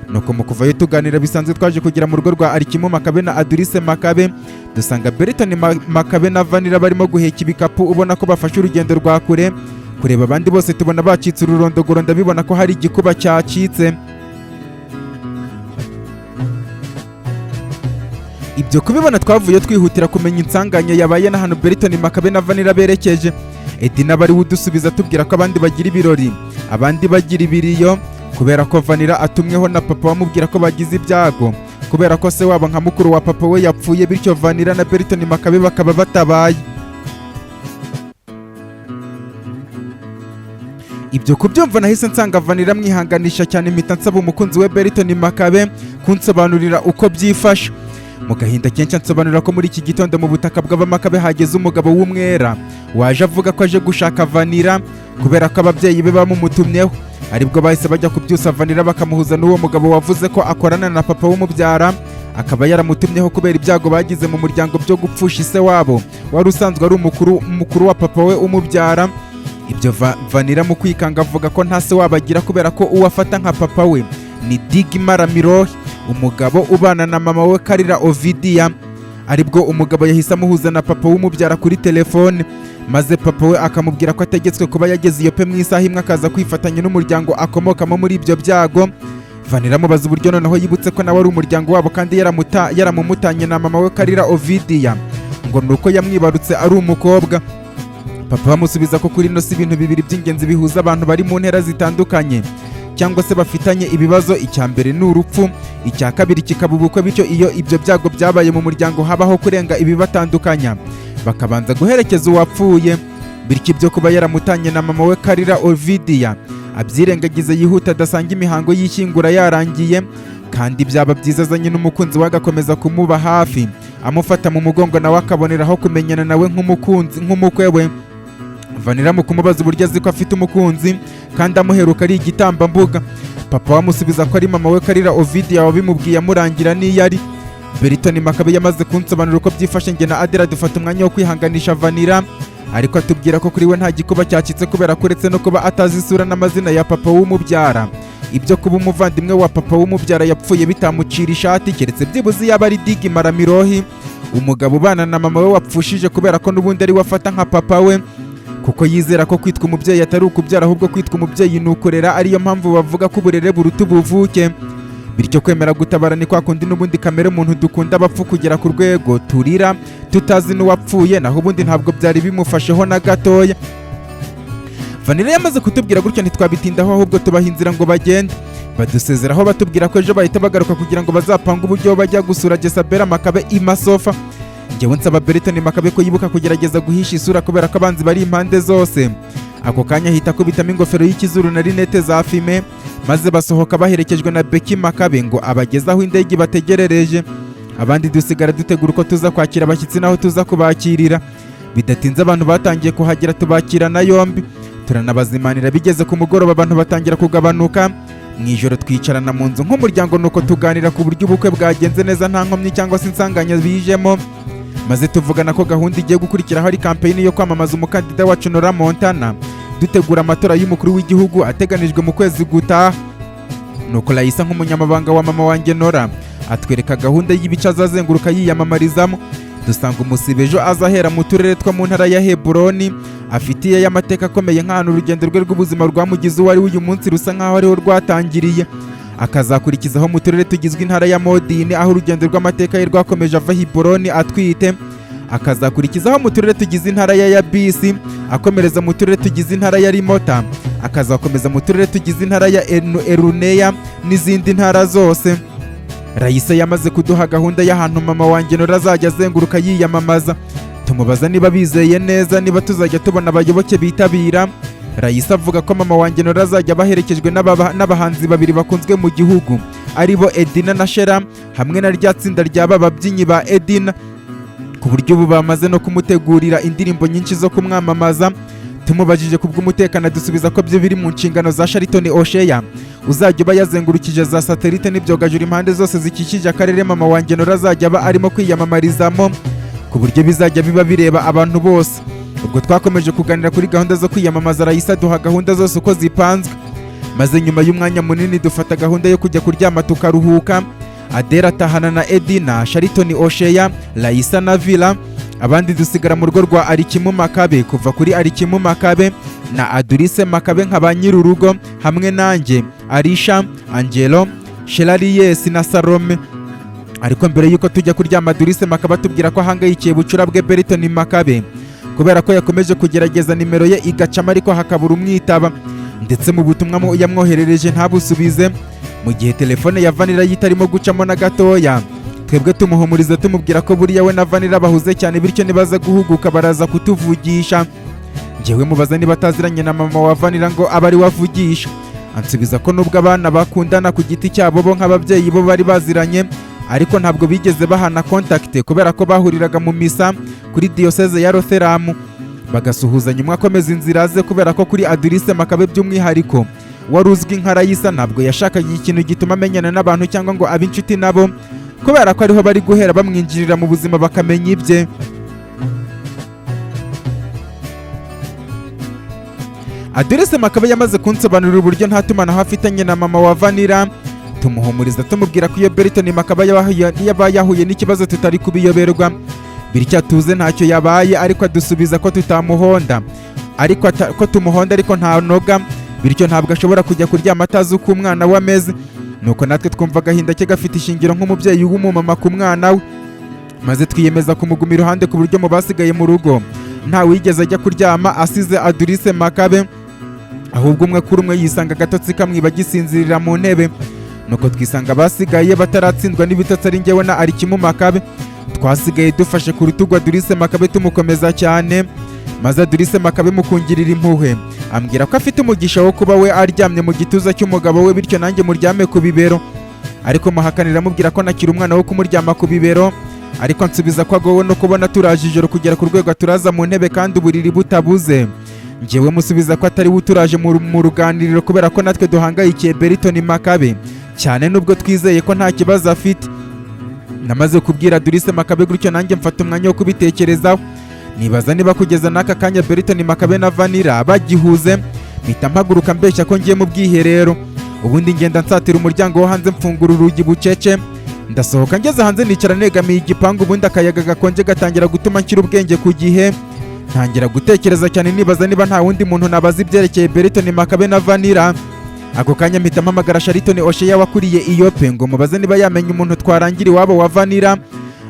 Nuko mu kuvayo tuganira bisanzwe, twaje kugera mu rugo rwa Arikimu Makabe na Adurise Makabe, dusanga Berton Makabe na Vanira barimo guheka ibikapu, ubona ko bafashe urugendo rwa kure. Kureba abandi bose tubona bacitse ururondogoro, ndabibona ko hari igikuba cyacitse. Ibyo kubibona, twavuye twihutira kumenya insanganya yabaye n'ahantu Berton Makabe na Vanira berekeje. Edina bari udusubiza tubwira ko abandi bagira ibirori, abandi bagira ibiriyo, kubera ko Vanira atumweho na papa bamubwira ko bagize ibyago. Kubera ko se wabo nka mukuru wa papa we yapfuye, bityo Vanilla na Berton Makabe bakaba batabaye. Ibyo kubyumva nahise nsanga Vanilla mwihanganisha cyane, mpita nsaba umukunzi we Berton Makabe kunsobanurira uko byifashe. Mu gahinda kenshi ansobanurira ko muri iki gitondo mu butaka bw'Abamakabe hageze umugabo w'umwera waje avuga ko aje gushaka Vanilla kubera ko ababyeyi be bamumutumyeho. Aribwo bahise bajya kubyusa Vanilla bakamuhuza n'uwo mugabo wavuze ko akorana na papa w'umubyara, akaba yaramutumyeho kubera ibyago bagize mu muryango byo gupfusha ise wabo wari usanzwe ari umukuru wa papa we umubyara. Ibyo Vanilla mu kwikanga avuga ko nta se wabo agira, kubera ko uwo afata nka papa we ni Digma Ramirohi, umugabo ubana na mama we Karira Ovidia. Aribwo umugabo yahise amuhuza na papa w'umubyara kuri telefone, maze papa we akamubwira ko ategetswe kuba yageze iyo pe mu isaha imwe akaza kwifatanya n'umuryango akomokamo muri ibyo byago. Vanilla amubaza uburyo noneho yibutse ko nawe ari umuryango wabo kandi yaramumutanye na mama we Karira Ovidia, ngo ni uko yamwibarutse ari umukobwa. Papa bamusubiza ko kuri ino si ibintu bibiri by'ingenzi bihuza abantu bari mu ntera zitandukanye cyangwa se bafitanye ibibazo: icya mbere ni urupfu, icya kabiri kikaba ubukwe. Bityo iyo ibyo byago byabaye mu muryango habaho kurenga ibibatandukanya, bakabanza guherekeza uwapfuye. Bityo ibyo kuba yaramutanye na mama we Karira Ovidia abyirengagize, yihuta adasanga imihango y'ishyingura yarangiye, kandi byaba byiza azanye n'umukunzi we agakomeza kumuba hafi amufata mu mugongo, nawe akaboneraho kumenyana nawe nk'umukunzi, nk'umukwe we. Vanilla mu kumubaza uburyo azi ko afite umukunzi kandi amuheruka ari igitambambuga, papa wamusubiza ko ari mama we Karira Ovidia wabimubwiye amurangira n'iyo ari. Berton Makabe yamaze kunsobanurira uko byifashe, njye na Adela dufata umwanya wo kwihanganisha Vanilla, ariko atubwira ko kuri we nta gikuba cyacitse, kubera ko uretse no kuba atazi isura n'amazina ya papa w'umubyara, ibyo kuba umuvandimwe wa papa w'umubyara yapfuye bitamucira ishati, keretse byibuze yaba ari Digma Ramirohi, umugabo ubana na mama we wapfushije, kubera ko n'ubundi ari we afata nka papa we, kuko yizera ko kwitwa umubyeyi atari ukubyara, ahubwo kwitwa umubyeyi ni ukurera, ariyo mpamvu bavuga ko uburere buruta ubuvuke. Bityo kwemera gutabara ni kwa kundi n'ubundi kamere muntu dukunda abapfu kugera ku rwego turira tutazi n'uwapfuye, naho ubundi ntabwo byari bimufasheho na gatoya. Vanilla yamaze kutubwira gutyo ntitwabitindaho, ahubwo tubaha inzira ngo bagende. Badusezeraho batubwira ko ejo bahita bagaruka kugira ngo bazapange uburyo bajya gusura Jesabela Makabe i Masofa. Njyewe nsaba Berton Makabe ko yibuka kugerageza guhisha isura kubera ko abanzi bari impande zose. Ako kanya ahita akubitamo ingofero y'ikizuru na rinete za fime, maze basohoka baherekejwe na Becky Makabe ngo abageze aho indege bategerereje. Abandi dusigara dutegura uko tuza kwakira abashyitsi n'aho tuza kubakirira. Bidatinze abantu batangiye kuhagera, tubakirana yombi, turanabazimanira. Bigeze ku mugoroba abantu batangira kugabanuka. Mu ijoro twicarana mu nzu nk'umuryango, nuko tuganira ku buryo ubukwe bwagenze neza nta nkomyi cyangwa se insanganya bijemo, maze tuvugana ko gahunda igiye gukurikiraho ari kampeyini yo kwamamaza umukandida wacu Nora Montana, dutegura amatora y'umukuru w'igihugu ateganijwe mu kwezi gutaha. Nuko Raisa nk'umunyamabanga wa mama wanjye Nora atwereka gahunda y'ibice azazenguruka yiyamamarizamo. Dusanga umusibe ejo azahera mu turere two mu ntara ya Heburoni afitiye y'amateka akomeye, nk'ahantu urugendo rwe rw'ubuzima rwamugize uwo ari we uyu munsi rusa nk'aho ariho rwatangiriye, akazakurikizaho mu turere tugizwe intara ya Modini, aho urugendo rw'amateka ye rwakomeje ava Heburoni atwite, akazakurikizaho mu turere tugize intara ya Yabisi, akomereza mu turere tugize intara ya Rimota, akazakomeza mu turere tugize intara ya Eruneya n'izindi ntara zose. Raisa yamaze kuduha gahunda y'ahantu mama wanjye Nora azajya azenguruka yiyamamaza. Tumubaza niba bizeye neza niba tuzajya tubona abayoboke bitabira. Raisa avuga ko mama wanjye Nora azajya baherekejwe n'abahanzi babiri bakunzwe mu gihugu, aribo Edina na Shera, hamwe na rya tsinda ry'aba babyinnyi ba Edina, ku buryo ubu bamaze no kumutegurira indirimbo nyinshi zo kumwamamaza. Tumubajije ku bw'umutekano, adusubiza ko byo biri mu nshingano za Shariton Osheya, uzajya uba yazengurukije za satelite n'ibyogajuru impande zose zikikije akarere mama wanjye Nora azajya aba arimo kwiyamamarizamo, ku buryo bizajya biba bireba abantu bose. Ubwo twakomeje kuganira kuri gahunda zo kwiyamamaza, Raisa duha gahunda zose uko zipanzwe, maze nyuma y'umwanya munini dufata gahunda yo kujya kuryama tukaruhuka. Adera atahana na Edina, Shariton Osheya, Raisa na Villa, abandi dusigara mu rugo rwa Arikimu Makabe, kuva kuri Arikimu Makabe na Adurise Makabe nka ba nyir'urugo, hamwe nanjye, Arisha, Angelo, Sherariyesi na Salome. Ariko mbere y'uko tujya kuryama, Adurise Makabe atubwira ko ahangayikiye bucura bwe Berton Makabe, kubera ko yakomeje kugerageza nimero ye igacamo ariko hakabura umwitaba, ndetse mu butumwa yamwoherereje ntabusubize. Mu gihe telefone ya Vanilla yitarimo gucamo na gatoya, twebwe tumuhumuriza tumubwira ko buriya we na Vanilla bahuze cyane, bityo nibaza guhuguka baraza kutuvugisha. Njyewe mubaza niba ataziranye na mama wa Vanilla ngo abe ari we avugisha. Ansubiza ko nubwo abana bakundana ku giti cyabo, bo nk'ababyeyi bo bari baziranye, ariko ntabwo bigeze bahana contact, kubera ko bahuriraga mu misa kuri diyoseze ya Rotherham bagasuhuzanya, umwe akomeza inzira ze. Kubera ko kuri Adurise Makabe by'umwihariko wari uzwi nka Rayisa, ntabwo yashakaga ikintu gituma amenyana n'abantu cyangwa ngo abe inshuti nabo, kubera ko ariho bari guhera bamwinjirira mu buzima bakamenya ibye. Adurise Makabe yamaze kunsobanurira uburyo nta tumanaho afitanye na mama wa Vanilla. Tumuhumuriza tumubwira ko iyo Berton Makabe yaba yahuye n'ikibazo tutari kubiyoberwa, bityo atuze ntacyo yabaye. Ariko adusubiza ko tutamuhonda, ariko ko tumuhonda ariko ntanoga, bityo ntabwo ashobora kujya kuryama atazi uko umwana we ameze. Nuko natwe twumva agahinda ke gafite ishingiro nk'umubyeyi w'umumama ku mwana we, maze twiyemeza kumuguma iruhande, ku buryo mu basigaye mu rugo nta wigeze ajya kuryama asize Adurise Makabe, ahubwo umwe kuri umwe yisanga agatotsi kamwiba agisinzirira mu ntebe. Nuko twisanga abasigaye bataratsindwa n'ibitotsi ari njyewe na Arikimu Makabe. Twasigaye dufashe ku rutugu Adurise Makabe tumukomeza cyane, maze Adurise Makabe mukungirira impuhwe ambwira ko afite umugisha wo kuba we aryamye mu gituza cy'umugabo we, bityo nanjye muryame ku bibero. Ariko muhakanira amubwira ko nakiri umwana wo kumuryama ku bibero, ariko ansubiza ko agowe no kubona turaje ijoro kugera ku rwego aturaza mu ntebe kandi uburiri butabuze. Njyewe musubiza ko atari we uturaje mu ruganiriro, kubera ko natwe duhangayikiye Berton Makabe cyane, nubwo twizeye ko nta kibazo afite. Namaze kubwira Adurise Makabe gutyo, nanjye mfata umwanya wo kubitekerezaho, nibaza niba kugeza n'aka kanya Berton Makabe na Vanilla bagihuze. Mpita mpaguruka mbeshya ko ngiye mu bwiherero, ubundi ngenda nsatira umuryango wo hanze, mfungura urugi bucece, ndasohoka. Ngeze hanze nicara negamiye igipangu, ubundi akayaga gakonje gatangira gutuma nshyira ubwenge ku gihe, ntangira gutekereza cyane, nibaza niba nta wundi muntu nabaza ibyerekeye Berton Makabe na Vanilla. Ako kanya mpita mpamagara Shariton Osheya wakuriye Iyope ngo mubaze niba yamenya umuntu twarangira iwabo wa Vanilla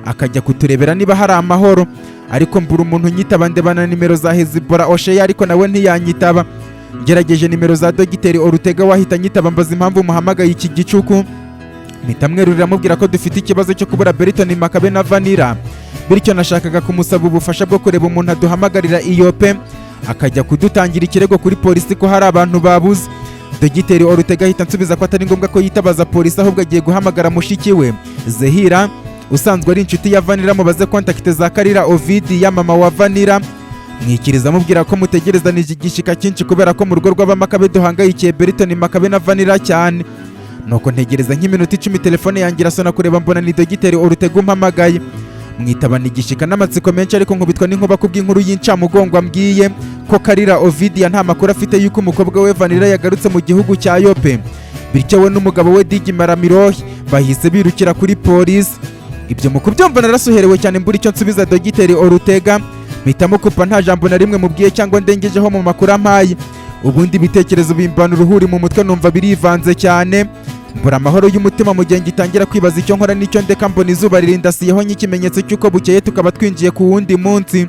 akajya kuturebera niba hari amahoro, ariko mbura umuntu unyitaba. Ndebana nimero za Hezibora Osheya, ariko nawe ntiyanyitaba. Ngerageje nimero za Dogiteri Orutega wahita anyitaba, mbaza impamvu muhamagaye iki gicuku. Mpita mwerurira amubwira ko dufite ikibazo cyo kubura Berton Makabe na Vanilla, bityo nashakaga kumusaba ubufasha bwo kureba umuntu aduhamagarira Iyope akajya kudutangira ikirego kuri polisi ko hari abantu babuze. Dogiteri Orutega ahita ansubiza ko atari ngombwa ko yitabaza polisi, ahubwo agiye guhamagara mushiki we Zehira usanzwe ari inshuti ya Vanilla, mubaze contact za Karira Ovidi ya mama wa Vanilla. Mwikiriza amubwira ko mutegerezanije igishika cyinshi, kubera ko mu rugo rw'Abamakabe duhangayikiye Berton Makabe na Vanilla cyane. Nuko ntegereza nk'iminota 10, telefone yanjye irasona, kureba mbona ni Dogiteri Orutega umpamagaye. Mwitabana igishika n'amatsiko menshi, ariko nkubitwa n'inkuba kubw'inkuru y'incamugongo ambwiye ko Karira Ovidia nta makuru afite y'uko umukobwa we Vanilla yagarutse mu gihugu cya Yope, bityo we n'umugabo we Digi Maramirohi bahise birukira kuri polisi. Ibyo mu kubyumva narasuherewe cyane, mbura icyo nsubiza Dogiteri Orutega, mpita mukupa nta jambo na rimwe mubwiye cyangwa ndengejeho mu makuru ampaye. Ubundi ibitekerezo bimbana uruhuri mu mutwe, numva birivanze cyane, mbura amahoro y'umutima mu gihe ngitangira kwibaza icyo nkora n'icyo ndeka. Mbona izuba ririndasiyeho nk'ikimenyetso cy'uko bukeye, tukaba twinjiye ku wundi munsi.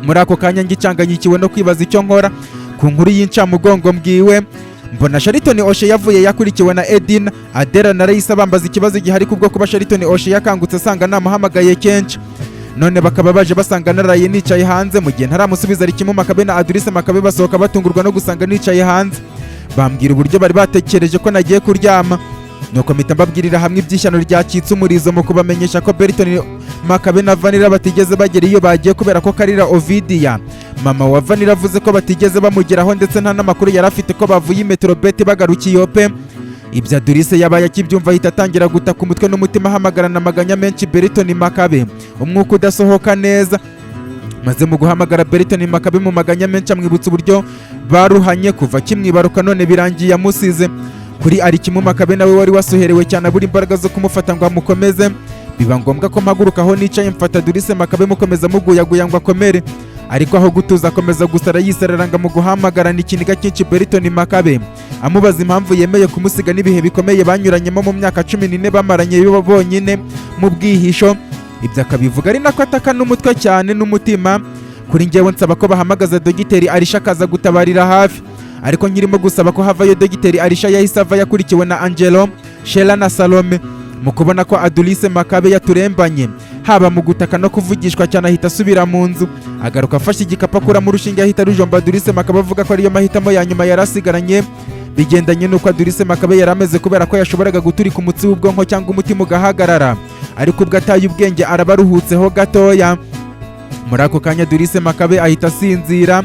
Muri ako kanya ngicanganyikiwe no kwibaza icyo nkora ku nkuru y'incamugongo mbwiwe, mbona Shariton Oshe yavuye yakurikiwe na Edina, Adela na Raisa, bambaza ikibazo gihari kubwo kuba Shariton Oshe yakangutse asanga namuhamagaye kenshi, none bakaba baje basanga naraye nicaye hanze. Mu gihe ntaramusubiza, Rikimu Makabe na Adurise Makabe basohoka batungurwa no gusanga nicaye hanze, bambwira uburyo bari batekereje ko nagiye kuryama. Nuko mpita mbabwirira hamwe iby'ishyano ryacitse umurizo mu kubamenyesha ko Berton Makabe na Vanilla batigeze bagera iyo bagiye, kubera ko Karira Ovidia mama wa Vanilla avuze ko batigeze bamugeraho, ndetse nta n'amakuru yari afite ko bavuye i Metrobet bagarukiye Yope. Ibyo Adurise yabaye akibyumva ahita atangira gutaka umutwe n'umutima, ahamagarana amaganya menshi Berton Makabe, umwuka udasohoka neza. Maze mu guhamagara Berton Makabe mu maganya menshi, amwibutsa uburyo baruhanye kuva kimwibaruka, none birangiye amusize. Kuri Arikimu Makabe nawe wari wasuherewe cyane, abura imbaraga zo kumufata ngo amukomeze, biba ngombwa ko mpaguruka aho nicaye, mfata Adurise Makabe mukomeza muguyaguya ngo akomere, ariko aho gutuza akomeza gusara yisararanga mu guhamagarana ikiniga cyinshi Berton Makabe, amubaza impamvu yemeye kumusiga n'ibihe bikomeye banyuranyemo mu myaka 14 bamaranye bonyine mu bwihisho. Ibyo akabivuga ari nako ataka n'umutwe cyane n'umutima. Kuri njyewe nsaba ko bahamagaza Dogiteri Arisha akaza gutabarira hafi, Ariko nkirimo gusaba ko havayo, Dogiteri Arisha yahise ava, yakurikiwe na Angelo, Shela na Salome. Mu kubona ko Adulise Makabe yaturembanye, haba mu gutaka no kuvugishwa cyane, ahita asubira mu nzu, agaruka afashe igikapu, akuramo urushinge, ahita rujomba Adulise Makabe, avuga ko ariyo mahitamo ya nyuma yari asigaranye, bigendanye n'uko Adulise Makabe yari ameze, kubera ko yashoboraga guturika umutsi w'ubwonko cyangwa umutima ugahagarara. Ariko ubwo ataye ubwenge, araba aruhutseho gatoya. Muri ako kanya Adulise Makabe ahita asinzira,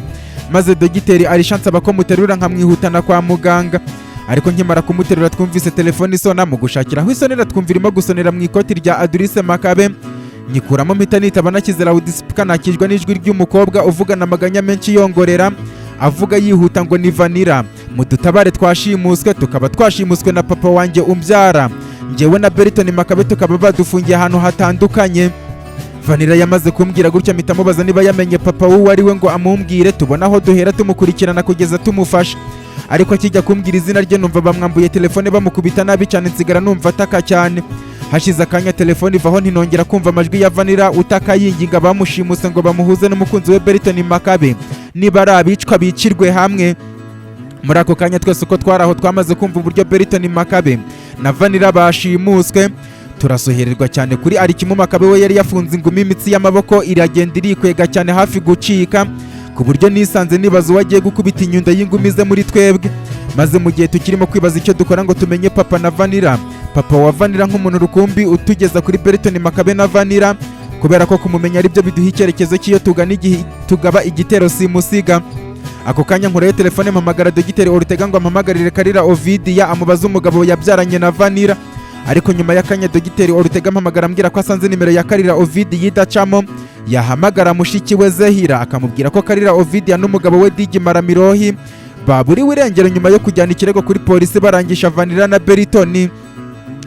maze Dogiteri Arisha ansaba ko muterura nkamwihutana kwa muganga. Ariko nkimara kumuterura, twumvise telefone isona. Mu gushakira aho isonera, twumva irimo gusonera mu ikoti rya Adulise Makabe. Nyikuramo, mpita nitaba, nashyize loudspeaker, nakijwe n'ijwi ry'umukobwa uvugana amaganya menshi, yongorera, avuga yihuta ngo: "Ni Vanira, mudutabare, twashimuswe, tukaba twashimuswe na papa wanjye umbyara, njyewe na Berton Makabe tukaba badufungiye ahantu hatandukanye." Vanira yamaze kumbwira gutya, mpita mubaza niba yamenye papa w'uwo ari we ngo amumbwire, tubona aho duhera tumukurikirana kugeza tumufashe. Ariko akijya kumbwira izina rye, numva bamwambuye telefone, bamukubita nabi cyane, nsigara numva ataka cyane. Hashize akanya telefone ivaho, ntinongera kumva amajwi ya Vanira utaka yinginga bamushimuse ngo bamuhuze n'umukunzi we Berton Makabe, niba ari abicwa bicirwe hamwe. Muri ako kanya twese uko twari aho twamaze kumva uburyo Berton Makabe na Vanira bashimuswe, turasohererwa cyane. Kuri Arikimu Makabe we yari yafunze ingumi, imitsi y'amaboko iragenda irikwega cyane hafi gucika, ku buryo nisanze nibaza uwo agiye gukubita inyundo y'ingumi ze muri twebwe. Maze mu gihe tukirimo kwibaza icyo dukora ngo tumenye papa na Vanira, papa wa Vanira nk'umuntu rukumbi utugeza kuri Berton Makabe na Vanira, kubera ko kumumenya aribyo biduha icyerekezo cy'iyo tugana igihe tugaba igitero simusiga. Ako kanya nkurayo telefone, mpamagara Dogiteri Orutega ngo ampamagarire Karira Ovidia, amubaze umugabo yabyaranye na Vanira. Ariko nyuma y'akanya Dogiteri Orutega ampamagara ambwira ko asanze nimero ya Karira Ovidia idacamo, yahamagara mushiki we Zehira akamubwira ko Karira Ovidia n'umugabo we Digi Maramirohi baburiwe irengero nyuma yo kujyana ikirego kuri polisi barangisha Vanira na Beritoni.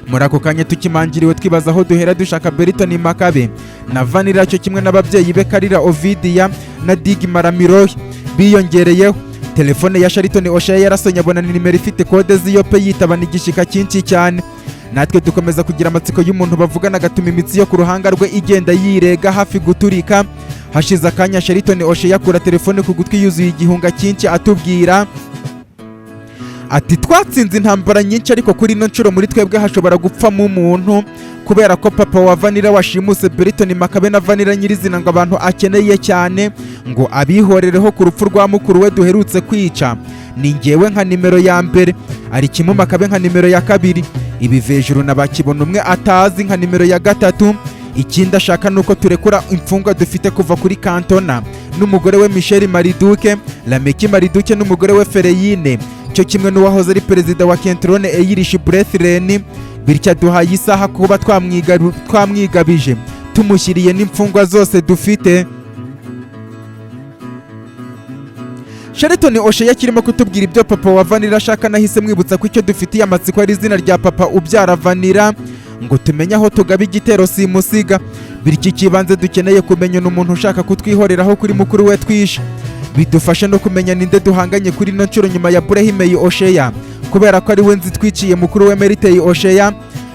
Muri ako kanya tukimangiriwe, twibaza aho duhera dushaka Beritoni Makabe na Vanira, cyo kimwe n'ababyeyi be Karira Ovidia na Digi Maramirohi biyongereyeho. Telefone ya Sharitoni Oshaya yarasonye, abona ni nimero ifite kode z'iyope, yitabana igishika cyinshi cyane. Natwe dukomeza kugira amatsiko y'umuntu bavugana, agatuma imitsi yo ku ruhanga rwe igenda yirega hafi guturika. Hashize akanya Sharitoni Oshaya akura telefone ku gutwi yuzuye igihunga cyinshi, atubwira ati: "Twatsinze intambara nyinshi, ariko kuri ino nshuro muri twebwe hashobora gupfamo umuntu, kubera ko papa wa Vanira washimuse Berton Makabe na Vanira nyirizina ngo abantu akeneye cyane ngo abihorereho ku rupfu rwa mukuru we duherutse kwica ni ngewe nka nimero ya mbere, ari kimwe Makabe nka nimero ya kabiri, ibivejuru na bakibona umwe atazi nka nimero ya gatatu. Ikindi ashaka ni uko turekura imfungwa dufite, kuva kuri Kantona n'umugore we Michel Mariduke, Lameki Mariduke n'umugore we Fereyine, cyo kimwe n'uwahoze ari perezida wa Kentrone Eyirish Brethren. Bityo aduhaye isaha kuba twamwigabije, tumushyiriye n'imfungwa zose dufite." Sheraton Osheya kirimo kutubwira ibyo papa wa Vanilla ashaka, nahise mwibutsa ko icyo dufitiye amatsiko ari izina rya papa ubyara Vanilla, ngo tumenye aho tugaba igitero simusiga. Bityo ikibanze dukeneye kumenya ni umuntu ushaka kutwihoreraho kuri mukuru we twishe, bidufashe no kumenya ninde duhanganye kuri ino nshuro nyuma ya Burehimeye Osheya, kubera ko ari we nzi twiciye mukuru we Meriteye Osheya.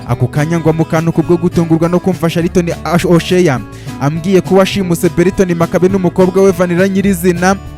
Ako kanya ngwa mu kantu kubwo gutungurwa no kumva Shariton Osheya ambwiye ko washimuse Berton Makabe n'umukobwa we Vanilla nyirizina.